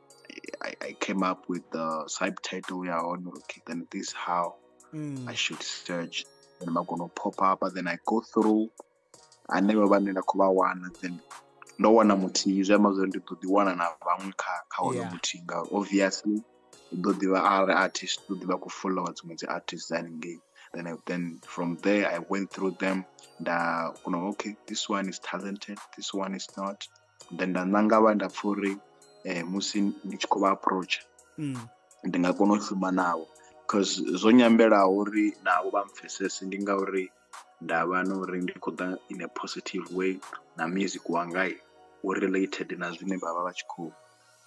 came up with the subtitle, yeah, okay, then this is how I should search. Then I'm gonna pop up, and then I go through. I never went to one, then no one muthihi zwi amba zwori ndi ḓo ḓi wana na vhaṅwe kha hoyo muthihi, ngauri obviously u ḓo ḓivha are artist, u ḓo ḓivha ku follower dziṅwe dzi artists haningei. Then from there I went through them. Nda kona, okay, this one is talented, this one is not. Then nda nanga vha nda pfha uri musi ndi tshi khou vha approach ndi nga kona u shuma navho, because zwo nyambelaho uri navho vha mpfesese ndi ngauri nda vha na uri ndi khou ḓa in a positive way na music wanga u related na zwine vha vha vha tshi khou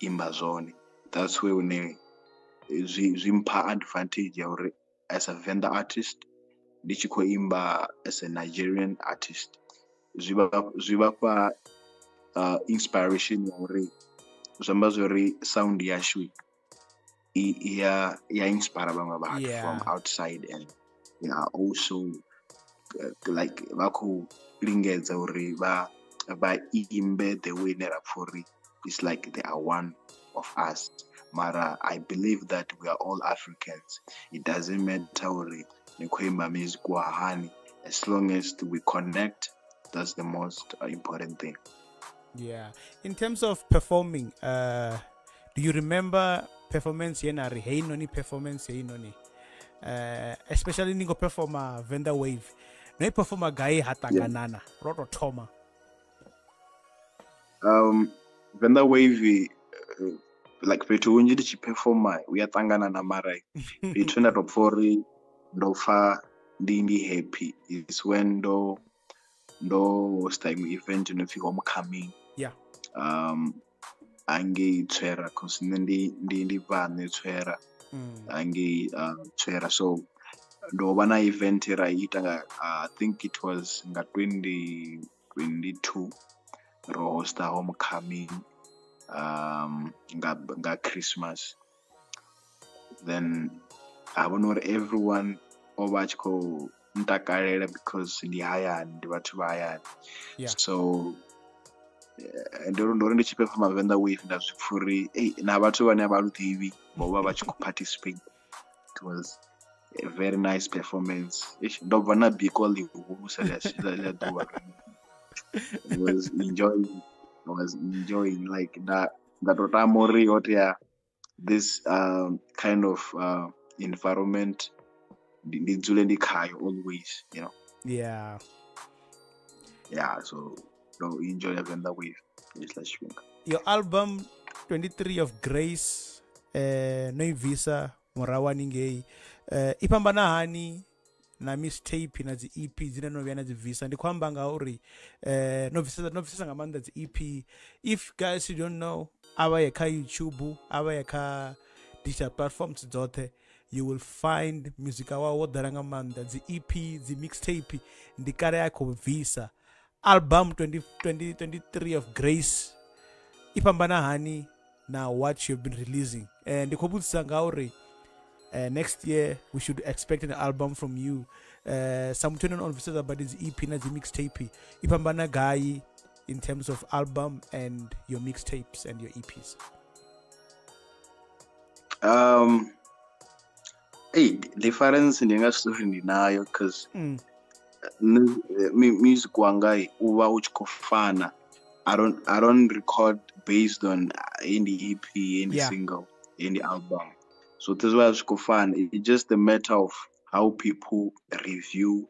imba zwone. That's where une zwi mpha advantage ya uri as a Venḓa artist ndi tshi khou imba as a Nigerian artist, zwi vha fha inspiration ya uri zwi amba zwori sound yashu ya inspire vhaṅwe vhathu from outside, and they are also like vha khou lingedza uri vha imbe the way ine ra pfha uri it's like they are one of us. Mara I believe that we are all Africans. It doesn't matter uri ni khou imba music wa hani, as long as we connect, that's the most important thing. Yeah. In terms of performing, do you remember performance yenari hey noni performance hey noni, especially ningo performer Venḓa Wave no performer guy hatanganana roto thoma? Venḓa Wave, like fhethu hunzhi ndi tshi performa u ya ṱangana na, mara fhethu nda to pfha uri ndo pfha ndi happy is when ndo hosta iṅwe event ino pfhi Homecoming. Yeah. Angei Tswera, cause nṋe ndi bva nṋe Tswera, angei Tswera. So ndo vha na event ra ita nga I think it was nga 2022, ro hosta Homecoming nga Christmas. Then a vhona uri everyone o vha tshi khou ntakalela because ndi hayani, ndi vhathu vha hayani. Yeah. So ndo ri ndi tshi performa Venḓa Wave nda zwi pfha uri na vhathu vhane a vha lu ḓivhi vho vha vha tshi khou participate. It was a very nice performance. Ndo bva na biko ḽihulusa ḽa ḓuvha. I was enjoying like nda to tama uri ho tea this kind of environment ndi dzule ndi khayo always, you know. Yeah. Yeah, so no enjoy Venḓa Wave hetshiḽa tshifhinga. Your album 23 of Grace, no i bvisa murahu haningei, i fhambana hani na mixtape na dzi EP dzine no vhuya na dzi bvisa? Ndi khou amba ngauri no bvisesa nga maanḓa dzi EP. If guys you don't know, a vha ye kha YouTube, a vha ye kha digital platforms dzoṱhe, you will find music wawe wo ḓala nga maanḓa dzi EP, dzi mixtape ndi kale a khou bvisa. Album 2023 of Grace i fhambana hani na what you've been releasing? Ndi khou vhudzisa ngauri next year we should expect an album from you. Sa muthu ane o bvisesa badi dzi EP na dzi mixtape, i fhambana gai in terms of album and your mixtapes and your EPs? Hey, difference ndi nga zwi uri ndi nayo, cause Music wanga u vha u tshi khou fana. I don't record based on any EP, any single, any album. So this is why it's fun. It's just a matter of how people review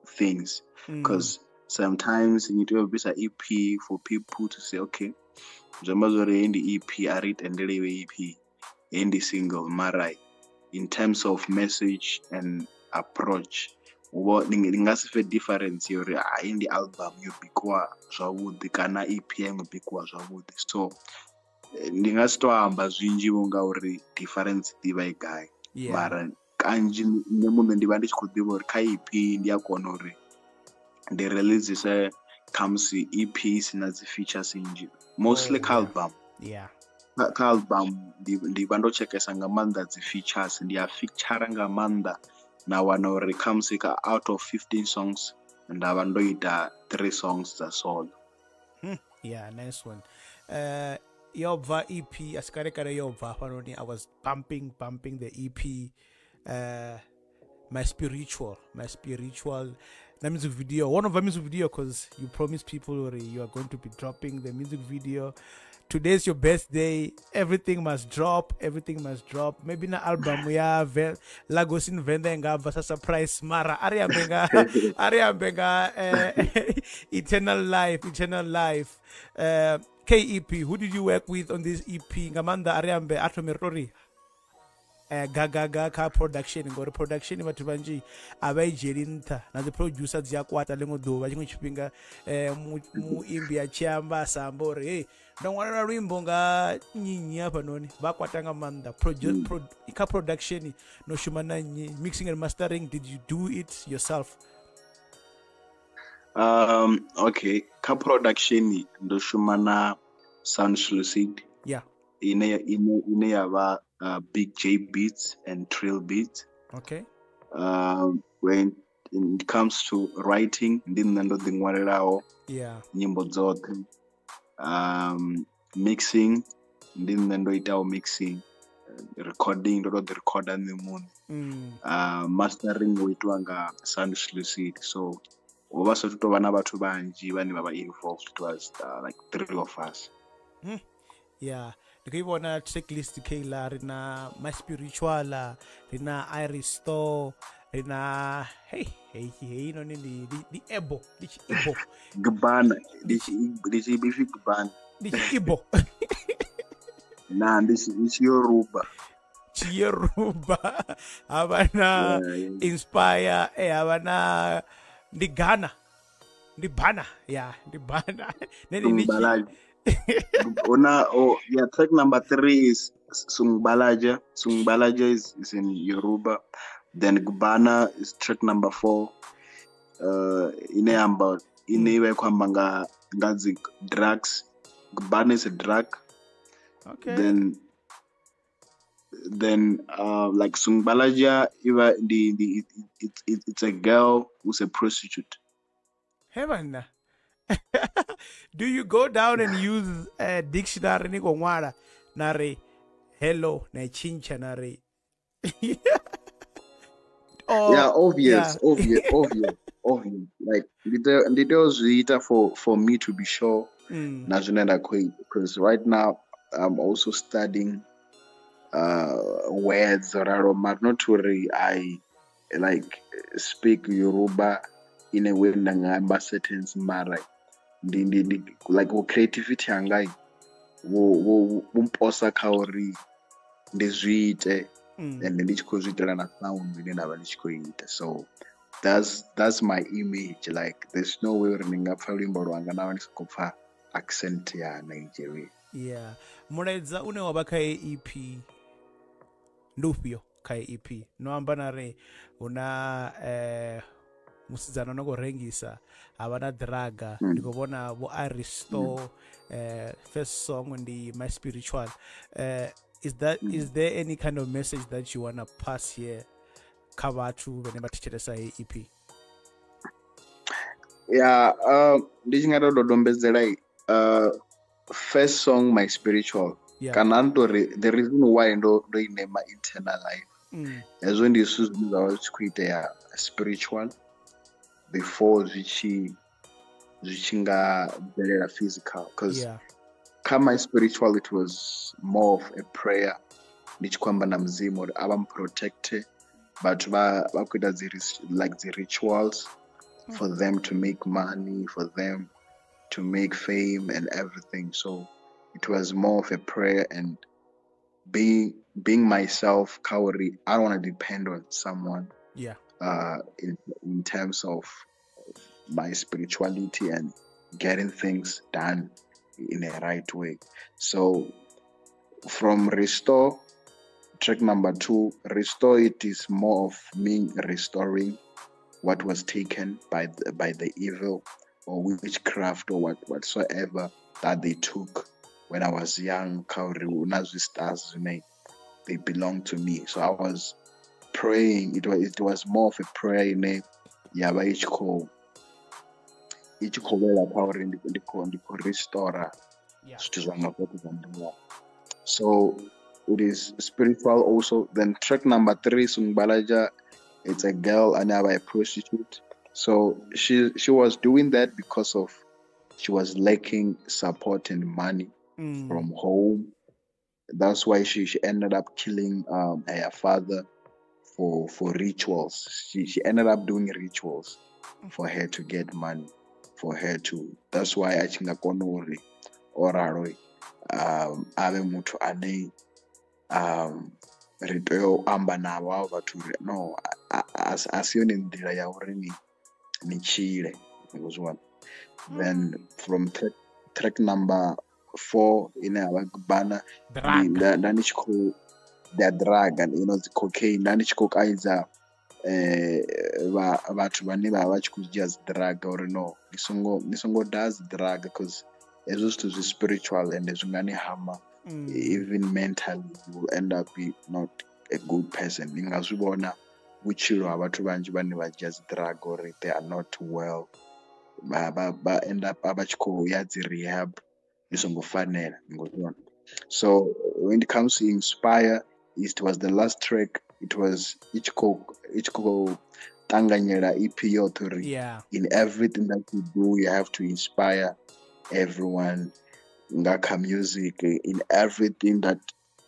things. Because sometimes you need to have an EP for people to say, okay, in the EP, I read and deliver EP, in the single, marai. In terms of message and approach, what the difference in the album you bikwa zwavhuḓi kana EP ya bikwa zwavhuḓi. So ndi nga si to amba zwinzhi vho nga uri difference ḓivha i gai. Mara kanzhi nṋe muṋe ndi vha ndi tshi khou ḓivha uri kha EP ndi a kona uri ndi release khamusi EP sina dzi features nnzhi, mostly kha album. Kha album ndi vha ndo tshekesa nga maanḓa dzi features, ndi a feature nga maanḓa. Na wana uri khamusi ka out of 15 songs nda vha ndo ita 3 songs dza solo. Yeah, nice one. Yo bva EP asikare kare yo bva hafhanoni. I was bumping the EP, my spiritual the music video. One of the music video, because you promise people already you are going to be dropping the music video. Today's your best day. Everything must drop. Maybe na album ya Lagos in Venda nga bva surprise mara ari ambenga eternal life. KEP, who did you work with on this EP? Ngamanda ari ambe atomerori gaga ka production ngori production vhathu vhanzhi a vha i dzhieli nṱha na dzi producer dzi a kwata ḽiṅwe ḓuvha tshiṅwe tshifhinga muimbi a tshi amba a sa amba uri hey ndo ṅwalela luimbo nga nnyi hafhanoni vha kwata nga maanḓa. Kha production no shuma na nnyi? Mixing and mastering, did you do it yourself? Okay, kha production ndo shuma na Sound Lucid. Yeah. Ine ya vha Big J Beats and Trill Beats. Okay. When it comes to writing, ndi nṋe ndo ḓi ṅwalelaho nyimbo dzoṱhe. Mixing, ndi nṋe ndo itaho mixing. Recording, ndo ḓi recorda nṋe muṋe. Mastering wo itiwa nga Sound Lucid. So ho vha sa tou vha na vhathu vhanzhi vhane vha vha involved. It was like 3 of us. Yeah. Ndi khou vhona checklist Kayla, ri na My Spiritual, ri na I Restore, ri na hey no ndi ebo, ndi chi ibo. Gbana, ndi chi bifi gbana. Ndi chi ibo. Na ndi chi Yoruba. Chi Yoruba. Havana Inspire, havana ndi Ghana. Ndi Bana, yeah, ndi Bana. Nene ndi Track number 3 is Sungbalaja. Sungbalaja is in Yoruba. Then Gbana is track number 4. Ine amba ine iwe kwamba nga drugs. Gbana is a drug. Okay. Then like Sungbalaja, iwa the it's a girl who's a prostitute. Heaven. Do you go down and use a dictionary ni go nare hello na chincha nare? Oh, yeah, obvious, yeah. obvious. Like the for me to be sure. Because right now I'm also studying words or not to I like speak Yoruba in a way ndanga certain mara ndi like wo creativity yanga wo mposa kha uri ndi zwi ite and ndi tshi khou zwi itela na sound ine nda vha ndi tshi khou ita. So that's my image. Like there's no way uri ndi nga pfa luimbo lwanga na ndi soko pfa accent ya Nigeria. Yeah. Mulaedza une wa vha kha EP ndi ufhio? Kha EP no amba na ri huna musidzana no khou rengisa havha na draga ndi khou vhona vho Aristo. First song ndi My Spiritual. Is there any kind of message that you wanna pass here kha vhathu vhane vha thetshelesa heyi EP? Yeah, ndi tshi nga to dodombedzela first song My Spiritual. Kana ntori the reason why ndo inema internal life hezwo ndi zwithu zwine zwa vha zwi tshi khou itea spiritual. before zwi tshi nga bvelela physical, because kha my spiritual it was more of a prayer. Ndi tshi khou amba na Mudzimu uri a vha protect vhathu vha khou ita dzi rituals for them to make money, for them to make fame and everything. So it was more of a prayer and being myself, Kauri. I don't want to depend on someone. Yeah. In terms of my spirituality and getting things done in the right way. So from Restore, track number 2, Restore, it is more of me restoring what was taken by the evil or witchcraft or whatsoever that they took when I was young. They belong to me. So I was praying. It was more of a prayer in restore. So it is spiritual also. Then track number 3, Sungbalaja, it's a girl and a prostitute. So she was doing that because of she was lacking support and money from home. That's why she ended up killing her father for rituals. She ended up doing rituals for her to get money, for her to. That's why I think uri oralo ave muthu ane ri tea u amba navho avho vhathu uri no a si yone nḓila ya uri ni tshile. Then from track number 4 ine ya vha Gubana, nda ndi tshi khou the drug and you know the cocaine, nda ndi tshi khou kaidza vhathu vhane vha vha tshi khou dzhia dzi drug uri no ni songo daha dzi drug, because hezwo zwithu zwi spiritual and zwi nga ni hama even mentally, you will end up be not a good person. Ni nga zwi vhona vhutshilo ha vhathu vhanzhi vhane vha dzhia dzi drug uri they are not well, vha end up vha tshi khou ya dzi rehab ni songo fanela. So when it comes to Inspire, it was the last track. It was itshi khou ṱanganyela EP yoṱhe uri in everything that you do you have to inspire everyone nga kha music, in everything that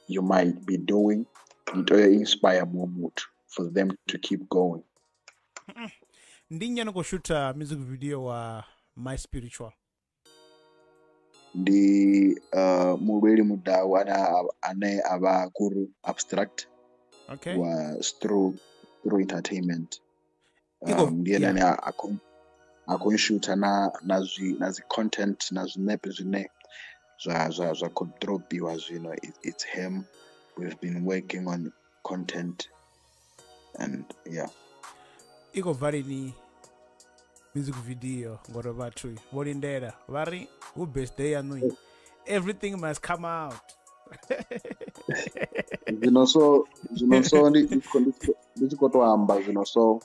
you might be doing, you inspire more muthu for them to keep going. Ndi nnyi ano khou shoota music video wa My Spiritual? Ndi Mulweli Mudau ane a vha Guru Abstract, okay, wa Stro Entertainment. Ndi ene ane a khou shoota na dzi content na zwinepe zwine zwa khou dropiwa zwino. It's him. We've been working on content and yeah. I khou bva lini music video ngori vhathu vho lindela vha ri hu birthday yaṋu, everything must come out. Zwino so ndi tshi khou tou amba zwino, so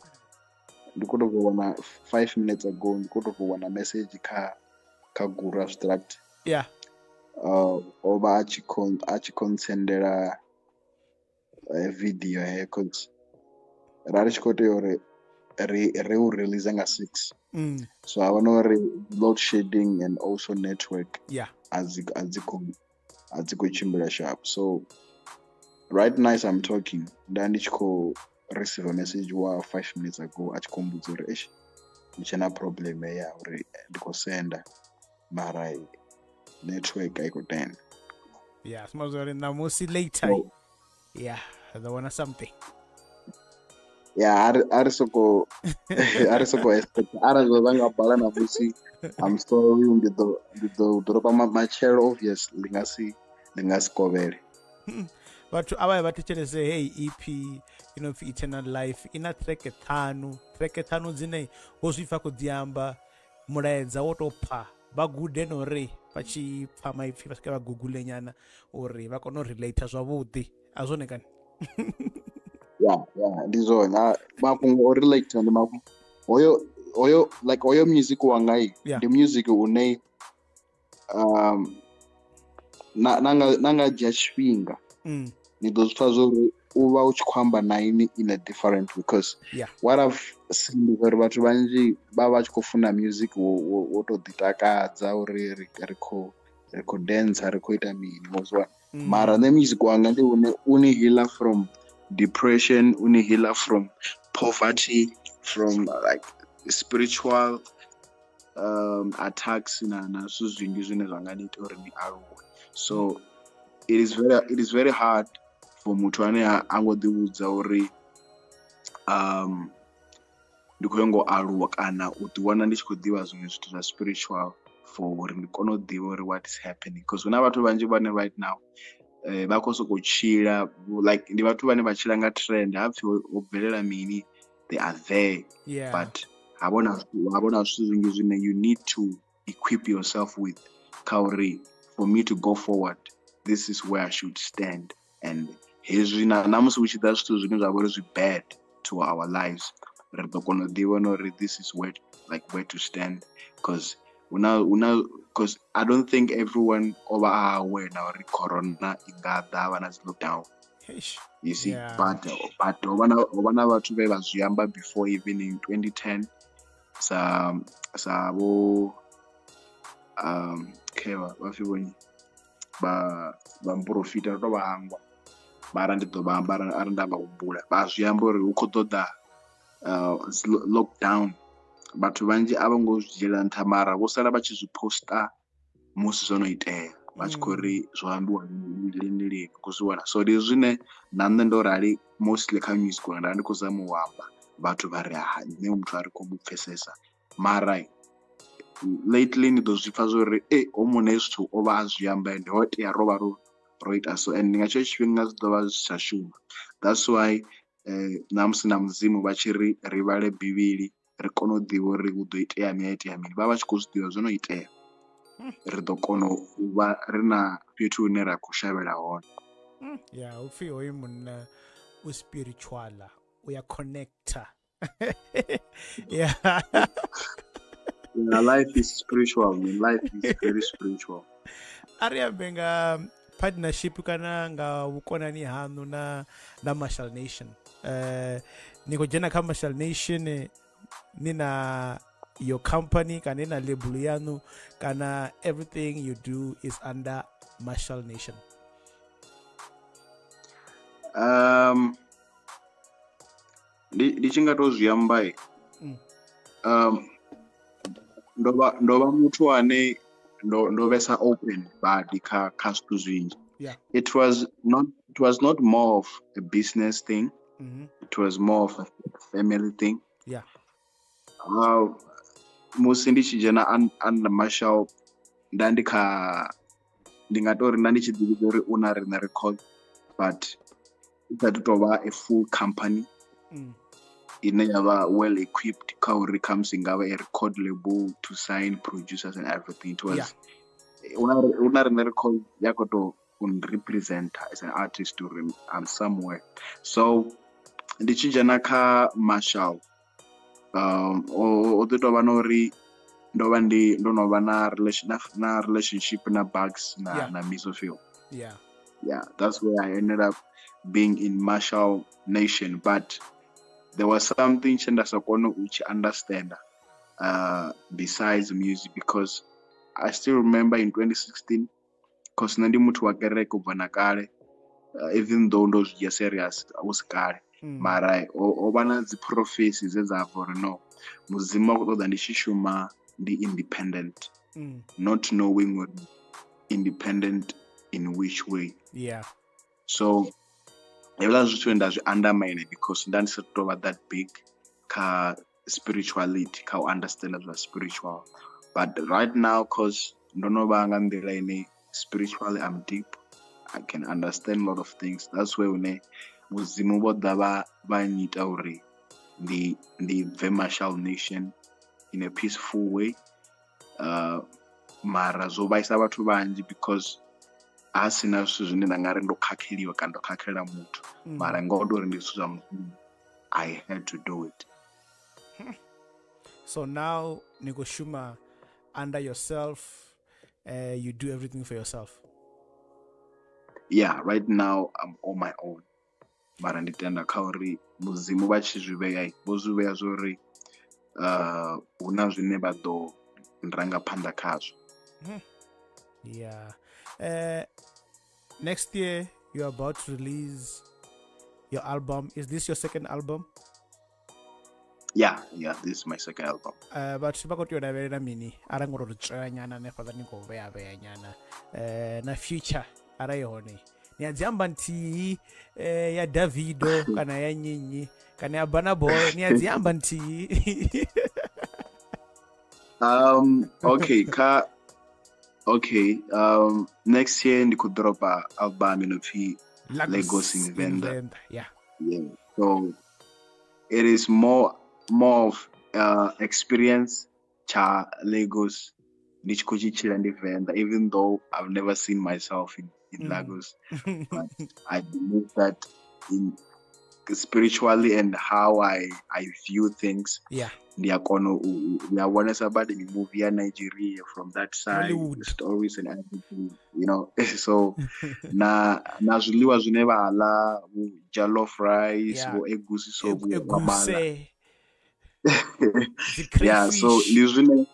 ndi khou tou vhona 5 minutes ago ndi khou tou vhona message kha Guru Abstract. Yeah. O vha a tshi khou ntsendela video he, cause ra ri tshi khou tea uri ri u release nga 6. So I want uri load shedding and also network a dzi khou tshimbila sharp. So right now as I'm talking, nda ndi tshi khou receive a message wa 5 minutes ago a tshi khou mbudza uri eish ndi tshe na problem ya uri ndi khou senda mara network I khou tenda. Yeah, so ṋamusi later. So, yeah, I wanna something. Yeah, a ri soko expect arali zwa nga bala na musi. I'm sorry, ndi ḓo dropa matshelo obviously ndi nga si kovhele. Vhathu a vha ye vha thetshelese hey EP ino pfi Eternal Life, ina track ṱhanu dzine ho zwi pfa khou ḓi amba mulaedza wo tou pfa, vha gude no uri vha tshi pfa maipfi vha swike vha gugule nyana uri vha kone u relate zwavhuḓi. A zwone kani? Yeah, ndi zwone mafhungo o relate ndi mafhungo hoyo like hoyo music wanga ndi music une na nga dzhia tshifhinga ni ḓo zwi pfa zwo uri u vha u tshi khou amba na ini in a different, because what I've seen ndi uri vhathu vhanzhi vha vha tshi khou funa music wo to ḓi takadza uri ri khou dance, ri khou ita mini, mozwa. Mara nṋe music wanga ndi une uni healer from depression, uni healer from poverty, from like spiritual attacks na zwithu zwinzhi zwine zwa nga ni ita uri ni aluwe. So it is very hard for muthu ane a ngo ḓi vhudza uri ndi khou ngo aluwa kana u ḓi wana ndi tshi khou ḓivha zwiṅwe zwithu zwa spiritual for uri ndi kone u ḓivha uri what is happening, because huna vhathu vhanzhi vhane right now vha khou sokou tshila like ndi vhathu vhane vha tshila nga trend, ha pfhi ho bvelela mini, they are there, but ha vhona zwithu zwinzhi zwine you need to equip yourself with kha uri for me to go forward, this is where I should stand. And hezwi na musi hu tshi ḓa zwithu zwine zwa vha uri zwi bad to our lives, ri ḓo kona u ḓivha na uri this is where, like, where to stand, because because I don't think everyone over aware now uri corona i nga ḓa vha na dzi lockdown. You see, but ho vha na vhathu vhe vha zwi amba before, even in 2010 sa vho khevha vha pfi vhonyi vha muporofita, ro to vha hangwa, mara ndi ḓo vha amba arali nda vha humbula, vha zwi amba uri hu khou ṱoḓa lockdown. Vhathu vhanzhi a vho ngo zwi dzhiela nṱha, mara vho sala vha tshi zwi posta musi zwo no itea, vha tshi khou ri zwo ambiwa lini lini, khou zwi wana. So ndi zwine na nṋe ndo rali mostly kha music wanga nda ndi khou zama u amba, vhathu vha ri ha nṋe muthu a ri khou mu pfesesa, mara lately ni ḓo zwi pfa zwo uri o mune zwithu o vha a zwi amba ende ho tea ro vha ro ita so, and nga tshetsho tshifhinga zwi ḓo vha zwi si tsha shuma. That's why na musi na Mudzimu vha tshi ri ri vhale Bivhili ri kone u ḓivha uri hu ḓo itea mini, itea mini, vha vha tshi khou zwi ḓivha zwo no itea, ri ḓo kona u vha ri na fhethu hune ra khou shavhela hone. Yeah, u pfhi hoyu munna u spiritual, u ya connector. Yeah. Yeah, life is spiritual, man. Life is very spiritual. A ri ambe nga partnership kana nga vhukonani haṋu na Marshall Nation. Ni khou dzhena kha Marshall Nation ni na your company kana ni na label yanu kana everything you do is under Marshall Nation? Ndi tshi nga to zwi amba, ndo vha muthu ane ndo vhesa open body kha zwithu zwinzhi. It was not more of a business thing. It was more of a family thing. Yeah. Musi ndi tshi dzhena under Marshall, nda ndi kha ndi nga tori nda ndi tshi ḓivha uri u na riṋe record, but it had to vha a full company ine ya vha well equipped kha uri khamusi nga vha a record label to sign producers and everything. It was una riṋe record ya khou tou represent as an artist uri I'm somewhere. So ndi tshi dzhena kha Marshall, o ḓi tovha na uri ndo vha ndi ndo no vha na relationship na Bugs na Misophil. Yeah, that's where I ended up being in Marshall Nation, but there was something tshe nda sa kone u tshi understand besides music, because I still remember in 2016, cause nṋe ndi muthu wa kereke u bva na kale, even though ndo zwi dzhia serious hu si kale, mara o vha na dzi prophecy dze dza bva uri no, Mudzimu a khou ṱoḓa ndi tshi shuma ndi independent, not knowing what independent in which way. Yeah. So hezwiḽa zwithu nda zwi undermine because nda ndi sa tou vha that big kha spirituality, kha u understand zwa spiritual. But right now, cause ndo no vha nga nḓila ine spiritually I'm deep, I can understand a lot of things. That's where une Mudzimu vho ḓa vha nyita uri ndi bve Marshall Nation in a peaceful way. Mara zwo vhaisa vhathu vhanzhi because a sina zwithu zwine nda nga ri ndo khakheliwa kana ndo khakhela muthu, mara ngo uri ndi zwithu zwa Mudzimu, I had to do it. So now ni khou shuma under yourself, you do everything for yourself? Yeah, right now I'm on my own. Mara ndi tenda kha uri Mudzimu vha tshi zwi vhea, vho zwi vhea zwo uri hu na zwine vha ḓo ranga phanḓa khazwo. Yeah. Next year you're about to release your album. Is this your second album? Yeah, this is my second album. Vhathu vha khou tea u lavhelela mini arali ngo ri tswela nyana hanefhaḽa ni khou vhea vhea nyana na future arali hone ni a dzi amba nthihi ya Davido kana ya nnyi kana ya Burna Boy, ni a dzi amba nthihi? Okay, okay, next year ndi khou dropa album ino pfi Lagos in Venda. Yeah. Yeah. So it is more of experience cha Lagos ndi tshi khou tshi tshila ndi Venda, even though I've never seen myself in Lagos, but I believe that in spiritually and how I view things. Yeah. Ndi a kona u vhonesa badi movie ya Nigeria from that side, the stories and everything, you know. So na zwiḽiwa zwine vha ḽa, vho jollof rice, vho egusi, so vho yeah, so ndi zwine,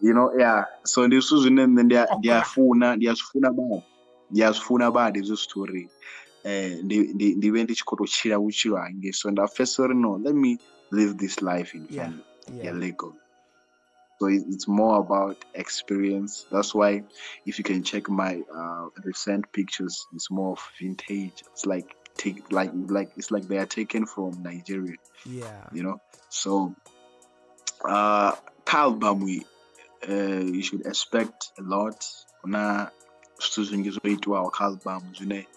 you know, yeah, so ndi zwithu zwine nṋe ndi a funa, ndi a zwi funa badi hezwo zwithu uri ndi vhe ndi tshi khou tou tshila vhutshilo hange. So nda pfesesa uri no, let me live this life in family, yeah, Lagos. So it's more about experience. That's why if you can check my recent pictures, it's more of vintage. It's like it's like they are taken from Nigeria. Yeah, you know. So album you should expect a lot. Na zwithu zwinzhi zwo itiwaho kha album zwine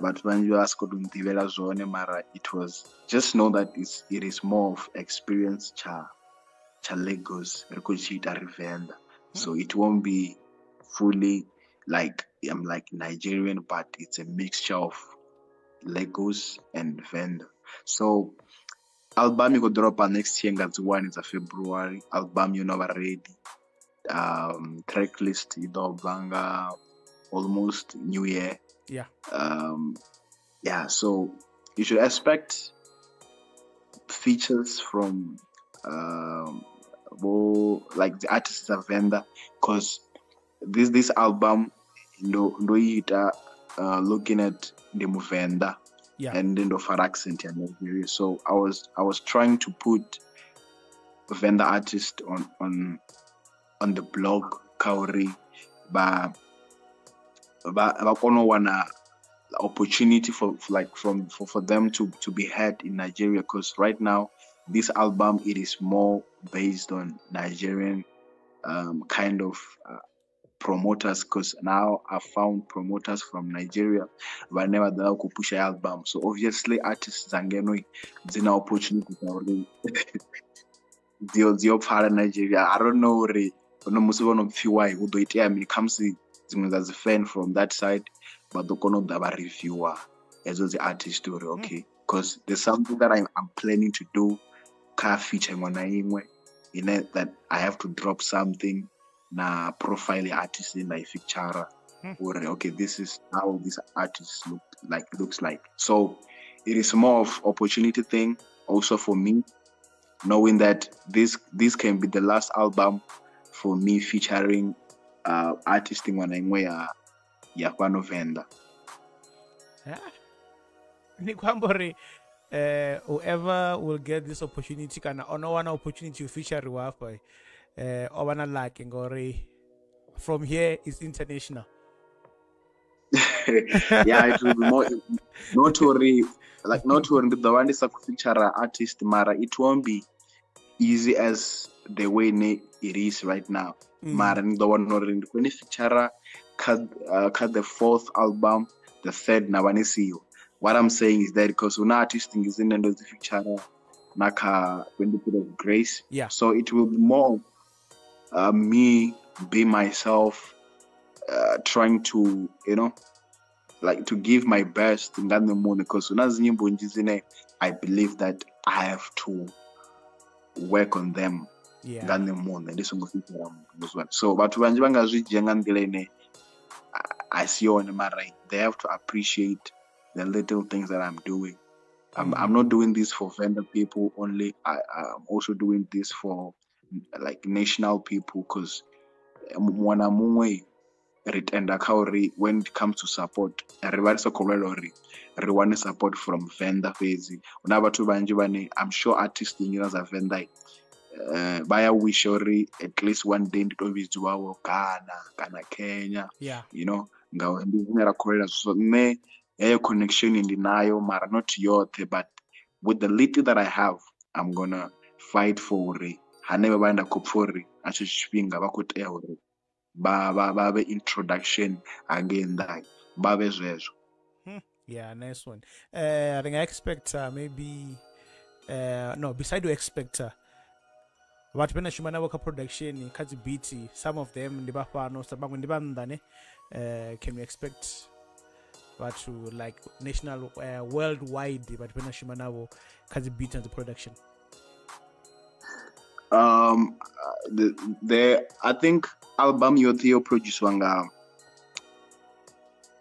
vhathu vhanzhi vha si khou tou nḓivhela zwone, mara it was just know that it is more of experience cha Lagos ri khou tshi ita ri Venḓa. So it won't be fully like I'm like Nigerian, but it's a mixture of Lagos and Venda. So album i khou dropa next year nga dzi 1 dza February. Album yo no vha ready. Track list i ḓo bva nga almost New Year. Yeah. Yeah, so you should expect features from like the artists of Venda, because this album ndo ita looking at the Muvenda, yeah, and then the accent in Nigeria. So I was trying to put Venda artist on the blog kauri ba kono wana opportunity for them to be heard in Nigeria, because right now this album, it is more based on Nigerian kind of promoters, because now I found promoters from Nigeria vhane vha ḓa ku pusha album. So obviously artists dzangeno dzina opportunity uri dzo pfala Nigeria. I don't know uri no musi vho no pfiwa hu ḓo itea mini, khamusi dziṅwe dza dzi fan from that side vha ḓo kona u ḓa vha reviewer hedzo dzi artist uri okay, because there's something that I'm planning to do ka feature iṅwe na iṅwe ine that I have to drop something na profile artist in my feature or okay, this is how this artist looks like. So it is more of opportunity thing also for me, knowing that this can be the last album for me featuring artist iṅwe na iṅwe ya fhano Venḓa. Ndi khou amba uri whoever will get this opportunity kana ono wana opportunity u feature hafha o vha na luck ngori from here is international. Yeah, it will be more not uri ndi ḓo vha ndi sa khou feature artist, mara it won't be easy as the way it is right now. Mara ni ḓo wana uri ndi khou ni feature kha the fourth album, the third na vha ni siho. What I'm saying is that because una artist ngizine ndo dzi feature na kha 23 of Grace. Yeah. So it will be more me be myself, trying to, you know, like to give my best nga nṋe muṋe, because una dzi nyimbo nnzhi dzine I believe that I have to work on them. Yeah. Nga nṋe muṋe ndi songo feature muthu. So vhathu vhanzhi vha nga zwi dzhia nga nḓila ine a si yone, mara they have to appreciate the little things that I'm doing. I'm not doing this for Venda people only. I'm also doing this for like national people, because muṅwe na muṅwe ri tenda kha uri when it comes to support, ri vha ri sa khou lwela uri ri wane support from Venda fhedzi. Hu na vhathu vhanzhi vhane I'm sure artists nnzhi dza Venda vha ya wish uri at least one day ndi to vhidziwaho Ghana kana Kenya, you know, ngauri ndi zwine ra khou lwela. So nṋe heyo connection ndi nayo, mara not yoṱhe, but with the little that I have, I'm gonna fight for uri hanevha vhane nda khou pfha uri nga tshetsho tshifhinga vha khou tea uri ba vhe introduction hangei nnḓa, vha vhe zwezwo. Yeah, nice one. Ri nga expect maybe no, beside you expect vhathu vhane shuma navho kha production, kha dzi beat, some of them ndi vha fhano, sa vhaṅwe ndi vha nnḓa ne. Can we expect vhathu like national, worldwide vhathu vhane shuma navho kha dzi beat and the production? I think album yoṱhe yo produciwa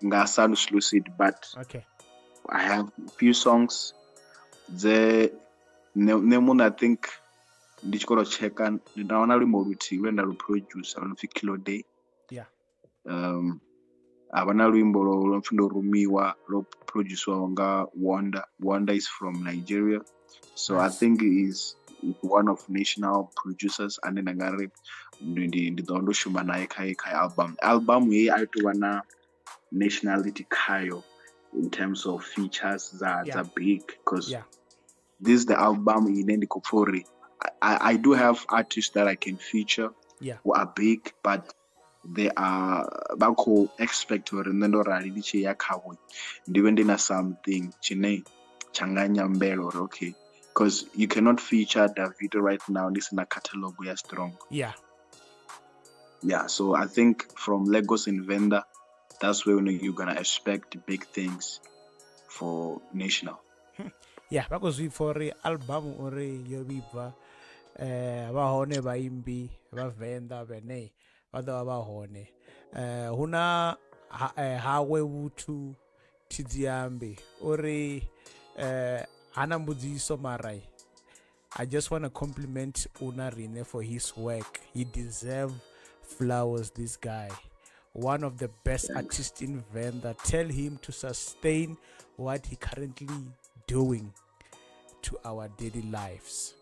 nga Sanus Lucid, but okay, I have a few songs dze nṋe muṋe I think ndi tshi khou checka ndi wana luimbo luthihi lwe nda lu producer lu pfi Kilo Day. Yeah. A vha na luimbo lwo pfi ndo rumiwa lwo produciwaho nga Wonder. Wonder is from Nigeria, so nice. I think is one of national producers ane nda nga ri ndi ḓo ndo shuma naye kha album. Album heyi a i tou vha na nationality khayo in terms of features dza big, because this is the album ine ndi khou pfha uri I do have artists that I can feature who are big, but they are vha khou expect uri nṋe ndo rali ndi tshi ya khavho ndi vhe ndi na something tshine tsha nga nyambela uri okay, because you cannot feature Davido right now this in a catalog we are strong. Yeah. Yeah, so I think from Lagos in Venda, that's where you're gonna expect big things for national. Yeah, because we for album uri yo vhibva vha hone vhaimbi vha Venda vhene vha ḓo vha hone. Huna hawe vhuthu Thidziambi uri hana mbudziso mara I just want to compliment Unarine for his work. He deserves flowers, this guy. One of the best artists in Venda. Tell him to sustain what he currently doing to our daily lives.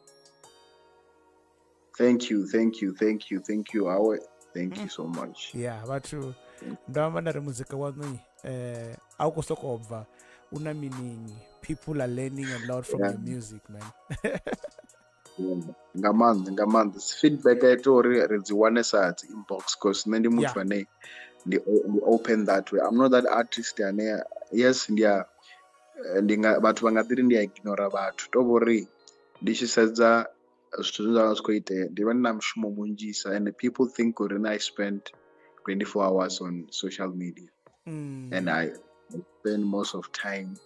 Thank you, thank you, thank you, thank you. Thank you so much. Yeah, vhathu ndo amba nda ri muzika waṋu a u khou sokou bva, una meaning. People are learning a lot from your music, man. Nga maanḓa feedback a ita uri ri dzi wane sa dzi inbox, cause nṋe ndi muthu ane ndi open that way. I'm not that artist ane yes ndi nga vhathu vha nga ḓiri ndi a ignora vhathu, to vhori ndi tshi sedza zwithu zwine zwa vha zwi khou itea ndi vha ndi na mushumo munzhisa, and people think uri I spend 24 hours on social media. And I spend most of time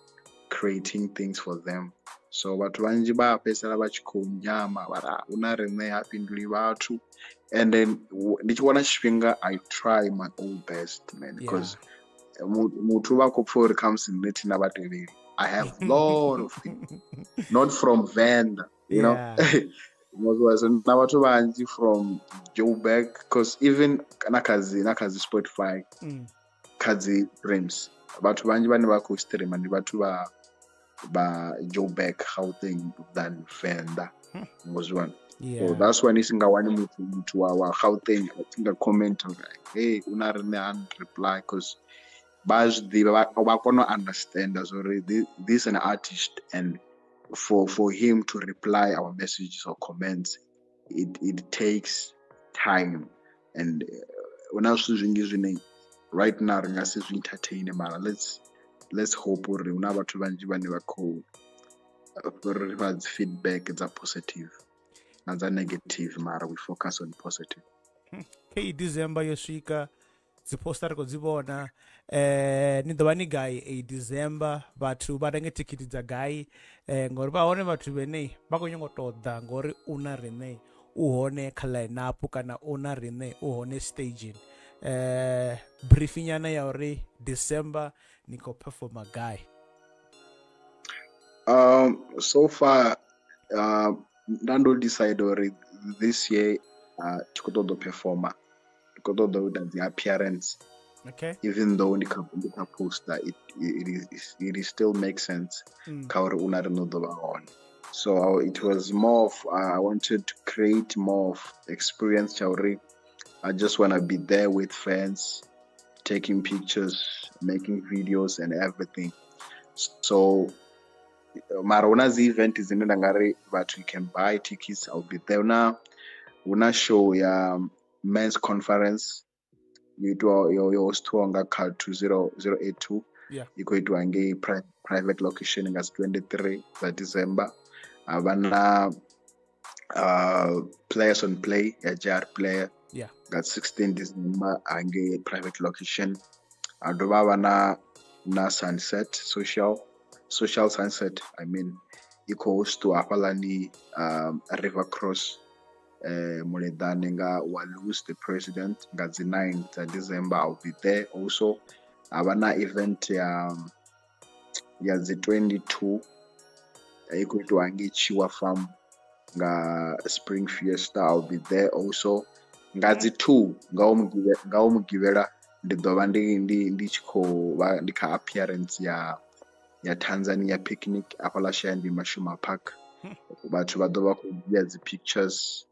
creating things for them. So vhathu vhanzhi vha fhedzisela vha tshi khou nyama vha ri una riṋe ha fhinduli vhathu, and then ndi tshi wana tshifhinga I try my own best, man, because muthu vha khou pfha uri khamusi nṋe thina vhatevheli. I have a lot of things, not from Venda, you know. Na vhathu vhanzhi from Joburg, because even na kha dzi Spotify, kha dzi streams, vhathu vhanzhi vhane vha khou streama ndi vhathu vha Joburg, Gauteng than Venda. So that's when ni nga wani muthu wa Gauteng a tshi nga comment like, hey, una riṋe han reply, because vha zwi ḓivha, vha kona u understand uri this is an artist, and for him to reply our messages or comments, it takes time, and una zwithu zwinzhi zwine right now ri nga si zwi entertain, mara let's hope uri huna vhathu vhanzhi vhane vha khou ri fha dzi feedback dza positive na dza negative, mara we focus on positive. Kei December yo swika, dzi poster ri khou dzi vhona. Ni ḓo vha ni gai a December? Vhathu vha renge thikhithi dza gai? Ngori vha hone vhathu vhene vha khou nyanga u ṱoḓa ngori una riṋe u hone kha line up kana una riṋe u hone staging. Briefing nyana ya uri December ni khou performa gai? So far nda ndo decide uri this year thi khou ṱoḓa u performa, ndi khou ṱoḓa u ita dzi appearance. Okay. Even though ndi kha poster, it is still makes sense kha uri una ri no ḓo vha hone. So it was more of I wanted to create more of experience tsha uri I just want to be there with fans, taking pictures, making videos and everything. So mara huna dzi event dzine nda nga ri vhathu you can buy tickets, I'll be there. Huna show ya men's conference yo itiwa yo hostiwa nga kha 20082. Yeah. I khou itiwa ngei private location nga 23 dza December. Havha na players on play ya JR player. Yeah. Nga 16 December hangei private location. Ha dovha havha na sunset social sunset, I mean, i khou hostiwa hafhaḽani River Cross Muledane nga Walus the president nga dzi 9 dza December. I'll be there also. Havha na event ya dzi 22 i khou itiwa ngei Chiwa Farm nga Spring Fiesta. I'll be there also. Nga dzi 2 nga u mugivhela ndi ḓo vha ndi tshi khou vha ndi kha appearance ya Tanzania picnic hafhaḽa Shayandima Mashuma Park. Vhathu vha ḓo vha khou dzhia dzi pictures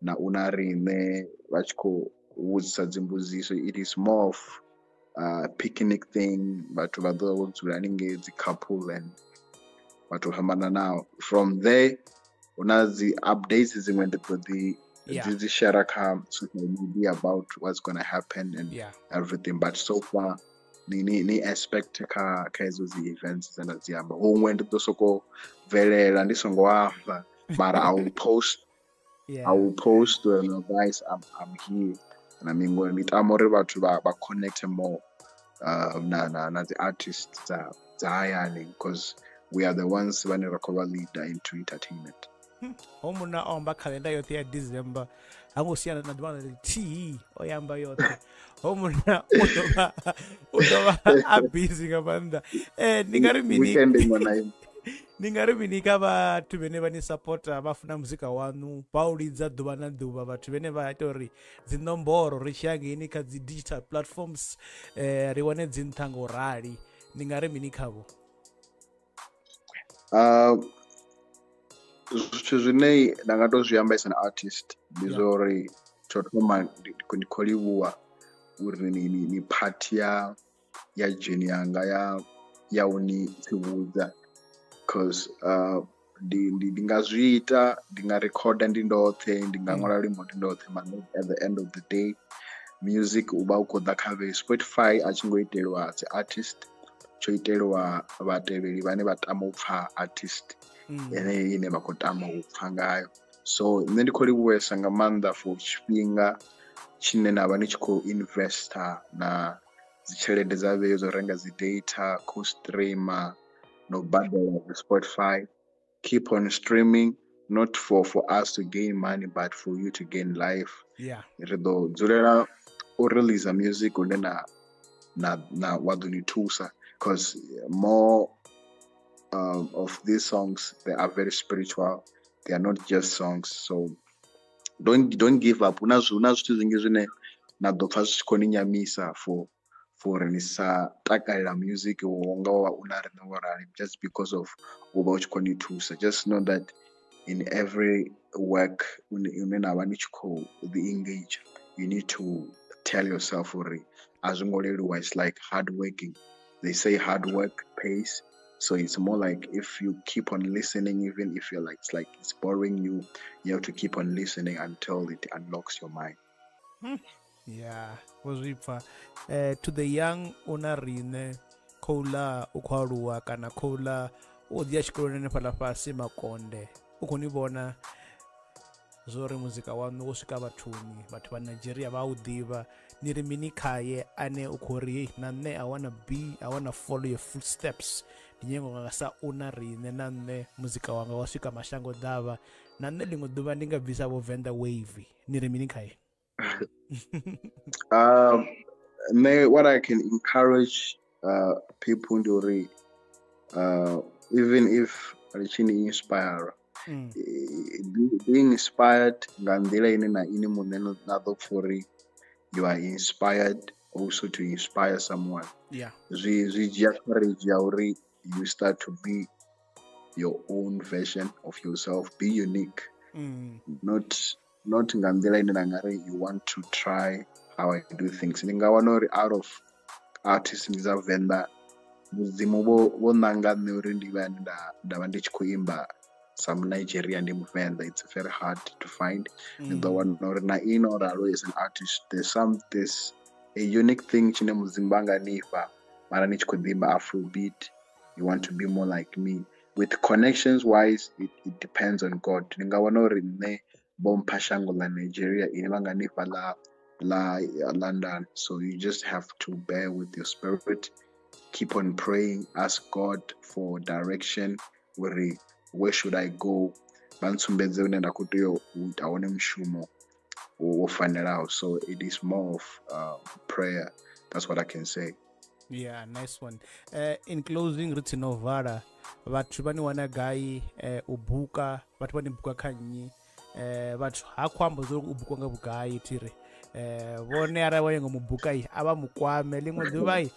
na una riṋe vha tshi khou vhudzisa dzimbudziso. It is more of picnic thing. Vhathu vha ḓo vha vho dzula haningei dzi couple and vhathu fhambananaho. From there huna dzi updates dziṅwe ndi ḓo ḓi dzi share kha social media about what's gonna happen and everything. But so far ni expect kha hedzo dzi events dze nda dzi amba. Huṅwe ndi ḓo soko bvelela ndi songo amba, mara I will post. Yeah. I will post guys, I'm here. And I mean ndi tama uri vhathu vha connect more na the artists dza hayani, because we are the ones vhane ra khou vha leader into entertainment. Ho munna o amba khalenda yoṱhe ya December, ha ngo siyana na ḓuvha ḽithihi, o yamba yoṱhe. Ho munna u ḓo vha a busy nga maanḓa. Ndi nga ri mini? Weekend iṅwe na iṅwe. Ndi nga ri mini kha vhathu vhene vha ni supporta, vha funa muzika waṋu, vha u lidza ḓuvha na ḓuvha, vhathu vhene vha ita uri dzi nomboro ri tshi ya ngeini kha dzi digital platforms ri wane dzi nṱha ngo rali, ndi nga ri mini khavho? Zwithu zwine nda nga to zwi amba as an artist ndi zwa uri tsho thoma ndi khou livhuwa uri ni part ya journey yanga ya u ni tsivhudza, cause ndi nga zwi ita, ndi nga recorda ndi ndoṱhe, ndi nga ṅwala luimbo ndi ndoṱhe, mara at the end of the day music u vha u khou ḓa kha vhe Spotify a tshi ngo itelwa dzi artist, tsho itelwa vhatevheli vhane vha tama u pfha artist yeneyi ine vha khou tama u pfha ngayo. So nṋe ndi khou livhuwesa nga maanḓa for tshifhinga tshine na vha ni tshi khou investa na dzi tshelede dza vheo dzo renga dzi data, khou streamer, no badela Spotify. Keep on streaming, not for us to gain money, but for you to gain life. Yeah. Ri ḓo dzulela u release music une na wa ḓo ni thusa, because more of these songs, they are very spiritual. They are not just songs. So don't give up. Huna zwithu zwinzhi zwine na ḓo pfha zwi tshi khou ni nyamisa for ni sa takalela music wonga wa una riṋe wo rali, just because of u vha u tshi khou ni thusa. Just know that in every work une na vha ni tshi khou ḓi engage, you need to tell yourself uri a zwi ngo leluwa. It's like hard working. They say hard work pays. So it's more like if you keep on listening, even if you're like it's boring you, you have to keep on listening until it unlocks your mind. Yeah, vho to the young una riṋe khouḽa u khou aluwa kana khouḽa u ḓi ya tshikoloni hanefhaḽa fhasi Makonde, u khou ni vhona zwori muzika waṋu wo swika vhathuni, vhathu vha Nigeria vha u ḓivha, ni ri mini khaye ane u khou ri na nṋe I wanna be, I wanna follow your footsteps, ndi nyengo nga sa una riṋe na nṋe muzika wanga wa swika mashango ḓavha, na nṋe ḽiṅwe ḓuvha ndi nga bvisa vho Venḓa wave, ni ri mini khaye? What I can encourage people ndi uri even if ri tshi ni inspire. Being inspired nga nḓila ine na ini muṋe na ḓo pfha uri you are inspired also to inspire someone. Yeah. Zwi dzhia courage ya uri you start to be your own version of yourself, be unique. Not nga nḓila ine na nga ri you want to try how I do things. Ndi nga wana uri out of artists dza Venḓa, Mudzimu vho nanga nṋe uri ndi vhe nda vha ndi tshi khou imba some Nigeria ndi Muvenḓa. It's very hard to find. Ndi ḓo wana uri na ino ralo as an artist, there's a unique thing tshine Mudzimu vha nga nifha, mara ni tshi khou ḓi imba Afrobeat, you want to be more like me. With connections wise, it depends on God. Ndi nga wana uri nṋe vho mpha shango ḽa Nigeria ine vha nga nifha ḽa London. So you just have to bear with your spirit, keep on praying, ask God for direction, where should I go, vha ntsumbedze hune nda khou tea u ita hone mushumo wo fanelaho. So it is more of prayer. That's what I can say. Yeah, nice one. In closing, ri tsino vala, vhathu vha ni wana gai u buka, vhathu vha ni buka kha nnyi, vhathu ha khou amba zwa uri u bukwa nga vhugai thiri, vhone arali vha nyaga mu buka a vha mu kwame ḽiṅwe ḓuvha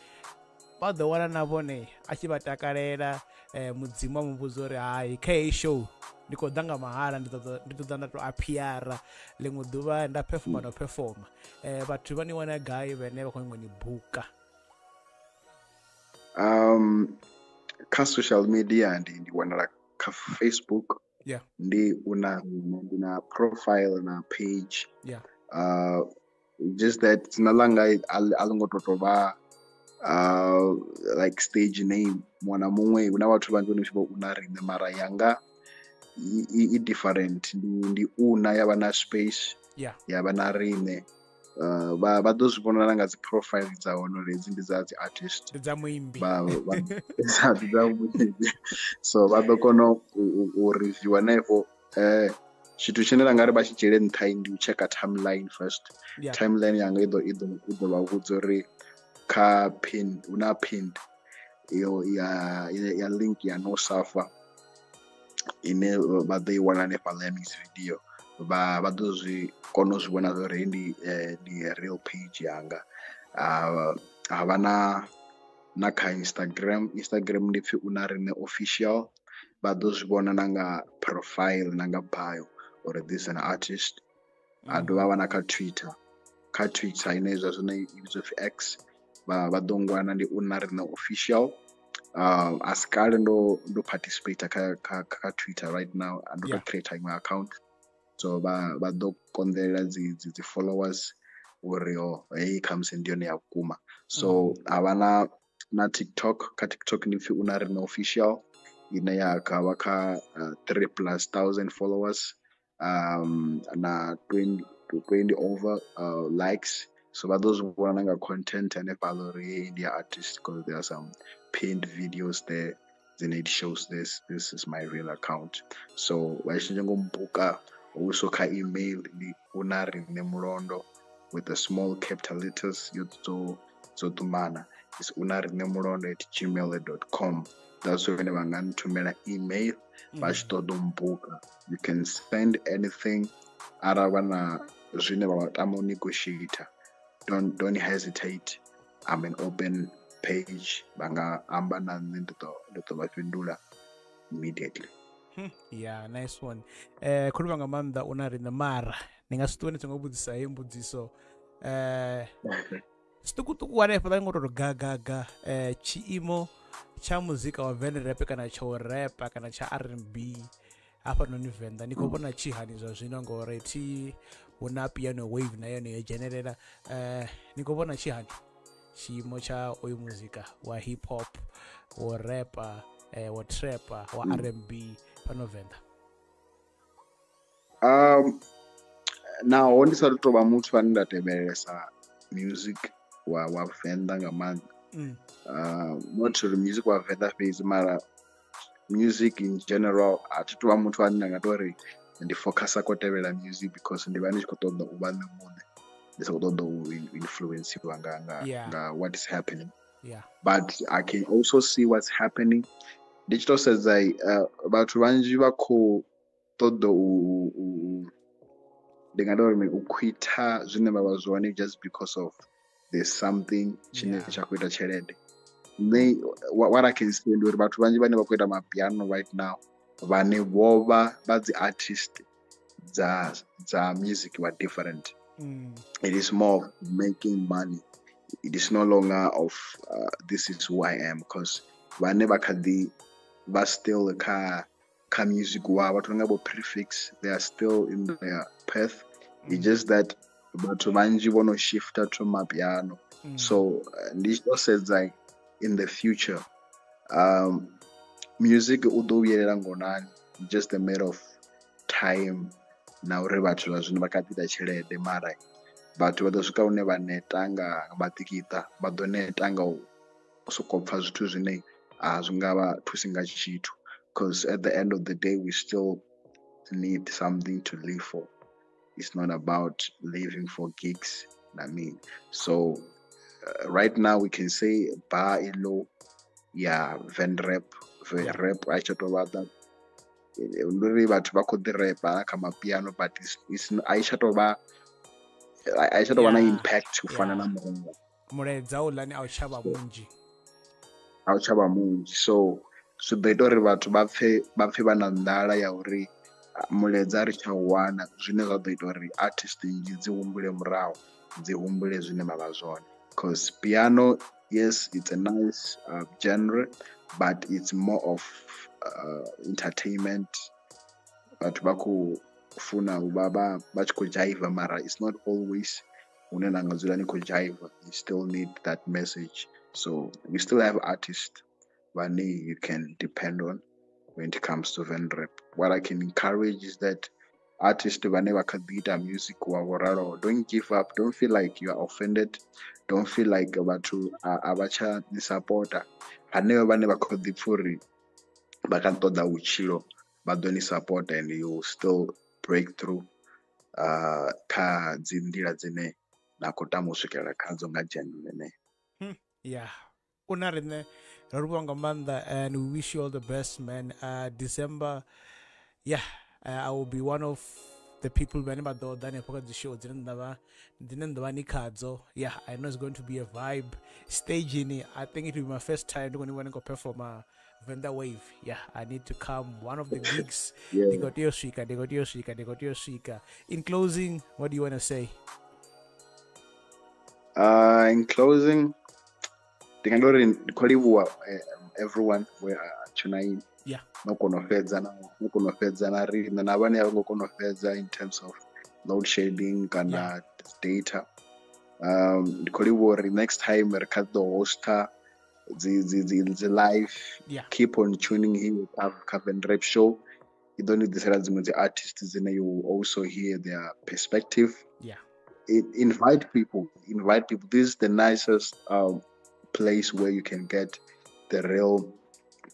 vha ḓo wana na vhone a tshi vha takalela, Mudzimu a mu vhudza uri hai kha heyi show ndi khou ḓa nga mahala, ndi ṱoḓa nda to appeara ḽiṅwe ḓuvha nda performa no performa. Vhathu vha ni wana gai vhene vha khou nyanga ni buka? Kha social media ndi wanala kha Facebook. Yeah. Ndi una ndi na profile na page. Yeah. Just that dzina ḽanga a ḽo ngo to vha like stage name. Muṅwe na muṅwe hu na vhathu vhanzhi vhane vho una riṋe, mara yanga i different. Ndi una ya vha na space, yeah, ya vha na riṋe. Vha ḓo zwi vhonala nga dzi profile dza hone uri hedzi ndi dza dzi artist, ndi dza muimbi, dza muimbi. So vha ḓo kona u review hanefho. Tshithu tshine nda nga ri vha tshi dzhiele nṱha ndi u checka timeline first. Yeah. Timeline yanga i ḓo vha vhudza uri kha pin hu na pinned iyo ya link ya No Suffer ine vha ḓo i wana hanefhaḽa ya music video. Vha ḓo zwi kona u zwi vhona uri ndi real page yanga. Ha vha na kha Instagram. Instagram ndi pfi una riṋe official. Vha ḓo zwi vhona na nga profile na nga bio uri this is an artist. A dovha vha na kha Twitter. Kha Twitter ine zwa zwino i vhidzwa pfi X, vha ḓo ngwana ndi una riṋe official. A si kale ndo participate kha Twitter right now. Ndo to create iṅwe account. So vha ḓo konḓelela dzi followers uri hey khamusi ndi yone ya vhukuma. So havha na TikTok. Kha TikTok ndi pfi una riṋe official ine ya kha vha kha 3,000+ followers, na 20 over likes. So vha ḓo zwi vhona nga content hanefhaḽa uri hey ndi ya artist, because there are some pinned videos there. Then it shows this is my real account. So vha tshi ngo mbuka also kha email ndi una riṋe mulondo with the small capital letters yo dzo ṱumana, is unarinemulondo@gmail.com. That's when vha nga nthumela email vha tshi ṱoḓa u mbuka. You can send anything arali vha na zwine vha tama u negotiate. Don't hesitate. I'm an open page. Vha nga amba na nṋe, ndi ḓo vha fhindula immediately. Yeah, nice one. Khuluma nga maanḓa una riṋe, mara ni nga si ṱuwe ni songo vhudzisa heyi mbudziso. Zwiṱukuṱuku hanefhaḽa ngo to gagaga tshiimo tsha muzika wa Venḓa rap kana tsha u rapa kana tsha R&B hafhanoni Venḓa ni khou vhona tshi hani zwa zwino, ngori thi hu na piano wave na yone yo dzhenelela. Ni khou vhona tshi hani tshiimo tsha oyu muzika wa hip hop, wa rapa, wa trapper, wa R&B fhano Venḓa? Naho ndi sa tou vha muthu ane nda tevhelesa music wa Venḓa nga maanḓa, not uri music wa Venḓa fhedzi, mara music in general, a thi tou vha muthu ane nda nga tou ri ndi focusa kho tevhela music, because ndi vha ndi tshi khou ṱoḓa u vha nṋe muṋe, ndi sa khou ṱoḓa u influenciwa nga what is happening. Yeah. But I can also see what's happening. Ndi tshi to sedza vhathu vhanzhi vha khou ṱoḓa u ndi nga tori u quita zwine vha vha zwone just because of there's something tshine tsha khou ita tshelede. Nṋe what I can say ndi uri vhathu vhanzhi vhane vha khou ita mapiano right now vhane vho vha vha dzi artist dza music wa different. It is more of making money. It is no longer of this is who I am, because vhane vha kha ḓi vha still kha music wa vhathu nga vho Prefix, they are still in their path. It's just that vhathu vhanzhi vho no shifta to mapiano. So ndi tshi to sedza in the future, music u ḓo vhuyelela ngonani, just a matter of time. Na uri vhathu vha zwino vha kha ḓi ita tshelede, mara vhathu vha ḓo swika hune vha neta nga maṱikiṱa, vha ḓo neta nga u sokou pfha zwithu zwine a zwi nga vha thusi nga tshithu, because at the end of the day we still need something to live for. It's not about living for gigs, I mean. So right now we can say bar low, yeah, Venrap, rap I tsha tou vha that uri vhathu vha khou ḓi repa kha mapiano, but it's I tsha tou vha na impact u fana na muṅwe mulaedza uḽani a u tsha vha munzhi, a u tsha vha munzhi. So zwi ḓo ita uri vhathu vha pfhe vha na nḓala ya uri mulaedza ri tsha wana, zwine zwa ḓo ita uri artist nnzhi dzi humbule murahu, dzi humbule zwine vha vha zwone. Because piano, yes, it's a nice genre, but it's more of entertainment. Vhathu vha khou funa u vha vha tshi khou dzhaiva, mara it's not always hune na nga dzula ni khou dzhaiva. You still need that message. So we still have artists vhane you can depend on when it comes to Venrap. What I can encourage is that artists vhane vha kha ḓi ita music wa vho raloho, don't give up, don't feel like you are offended, don't feel like vhathu a vha tsha ni supporta. Hanevho vhane vha khou ḓi pfha uri vha kha ṱoḓa vhutshilo vha ḓo ni support, and you still break through kha dzi nḓila dzine na khou tama u swikelela khadzo nga dzheno ḽeneyo. Yeah, una riṋe ro livhuwa nga maanḓa, and we wish you all the best, man. December, yeah, I will be one of the people vhane vha ḓo ḓa hanefho kha dzi show dzine nda vha ni khadzo. Yeah, I know it's going to be a vibe. Staging, I think it will be my first time ndi khou ni performa Venda Wave. Yeah, I need to come one of the gigs. Ndi khou tea u swika, ndi khou tea u swika, ndi khou tea u swika. In closing, what do you want to say? In closing, ndi nga uri ndi khou livhuwa everyone we are tuning. Yeah. No kona u fhedza na riṋe na vhane a vho ngo kona u fhedza in terms of load shedding kana data. Ndi khou livhuwa uri next time ri kha ḓo hosta dzi live. Yeah. Keep on tuning here kha Venrap Show. I ḓo ni ḓisela dziṅwe dzi artists dzine you will also hear their perspective. Yeah. Invite people. Invite people. This is the nicest place where you can get the real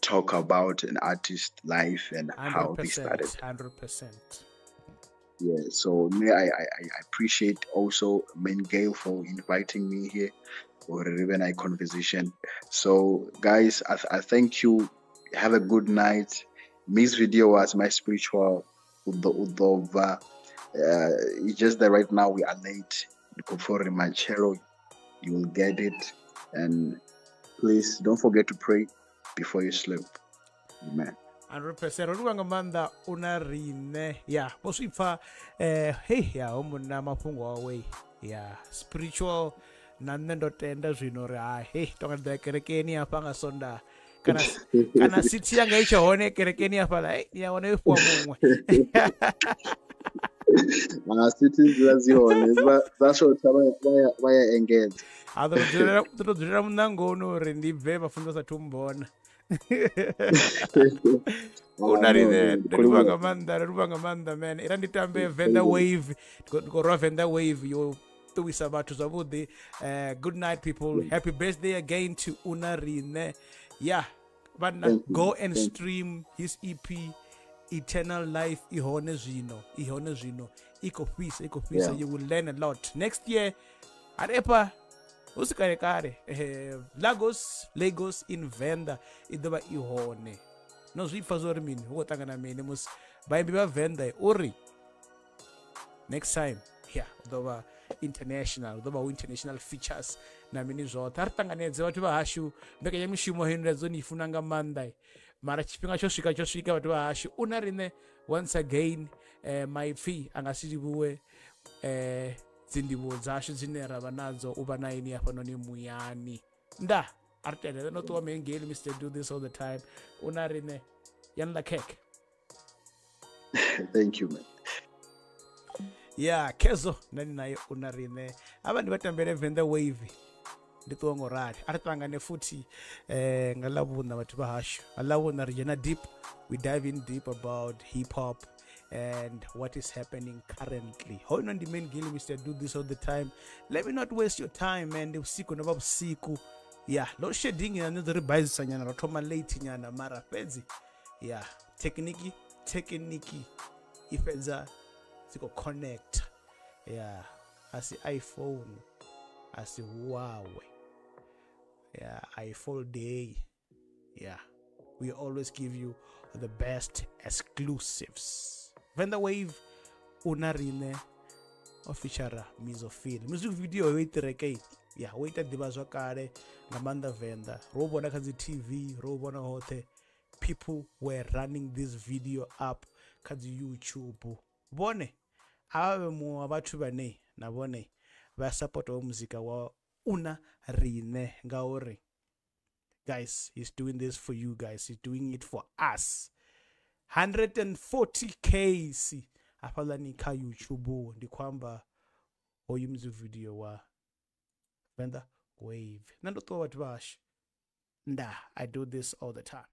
talk about an artist's life and how they started. 100%. Yeah, so me, I appreciate also Main Gale for inviting me here for even a conversation. So guys, I thank you. Have a good night. Miss video was my spiritual udova. It's just that right now we are late. For Machero, you will get it. And please don't forget to pray before you sleep. Amen. 100%. Ro livhuwa nga maanḓa una riṋe. Yeah, vho zwi pfa hey ya ho munna mafhungo awe. Yeah, spiritual na nṋe ndo tenda zwino uri ha hey tonga ḓa kerekeni hafha nga Sonda. Kana sithi yanga i tshe hone kerekeni hafha, hey ya wana yo fhiwa muṅwe. Sithi dzula dzi hone dza shotha vha ya engedza. A ḓo dzulela muṋangoni uri ndi bve vhafunzi vha sathu mbona. Una riṋe ndo livhuwa nga maanḓa, ro livhuwa nga maanḓa man. Ira ndi tambe Venda Wave, ndi khou rwa Venda Wave yo ṱuwisa vhathu zwavhuḓi. Good night people. Happy birthday again to Una Riṋe. Yeah, vhanna, go and stream his EP Eternal Life. I hone zwino, i hone zwino, i khou fhisa, i khou fhisa. You will learn a lot. Next year hanefha hu si kale kale, Lagos in Venda i ḓo vha i hone. No zwi pfa zwo ri mini hu khou ṱangana mini musi vhaimbi vha Venḓa uri next time yeah u ḓo vha international, u ḓo vha hu international features na mini zwoṱhe. A ri ṱanganedze vhathu vha hashu, mbekanyamushumo heino dzo ni funa nga maanḓa, mara tshifhinga tsho swika vhathu vha hashu. U na riṋe once again, maipfi a nga si livhuwe dzindivhuwo dzashu dzine ra vha nadzo u vha na ini hafhanoni muyani. Nda a ri tendele no ṱuwa mengeli Mr Do This All The Time. U na riṋe Yan Keke. Thank you, man. Yeah, Kezo nani naye u na riṋe. Avha ndi vha tambele Venḓa Wave. Ndi ṱuwa ngo rali. A ri ṱangane futhi nga ḽavhuṋa vhathu vha hashu. Nga ḽavhuṋa ri dzhena deep. We dive in deep about hip hop and what is happening currently. Hono ndi main gili Mr Do This All The Time. Let me not waste your time, man. Ndi vhusiku no vha vhusiku. Yeah, load shedding ya ndo ri baizisa nyana, ro thoma late nyana mara fhedzi. Yeah, technique i fhedza dzi khou connect. Yeah, asi iPhone, asi Huawei. Yeah, iPhone day. Yeah, we always give you the best exclusives. Venḓa Wave una rine o feature Mizofil. Music video yo itireke. Yeah, wo ita ḓivha zwa kale nga maanḓa Venḓa. Ro vhona kha dzi TV, ro vhona hoṱhe. People were running this video up kha dzi YouTube. Vhone a vha muṅwe wa vhathu vhane na vhone vha supportaho muzika wa una rine, ngauri guys, he's doing this for you guys, he's doing it for us. 140k hafhaḽani kha YouTube. Ndi khou amba hoyu music video wa Venḓa Wave. Nṋe ndo ṱuwa vhathu vha hashu. Nda, I do this all the time.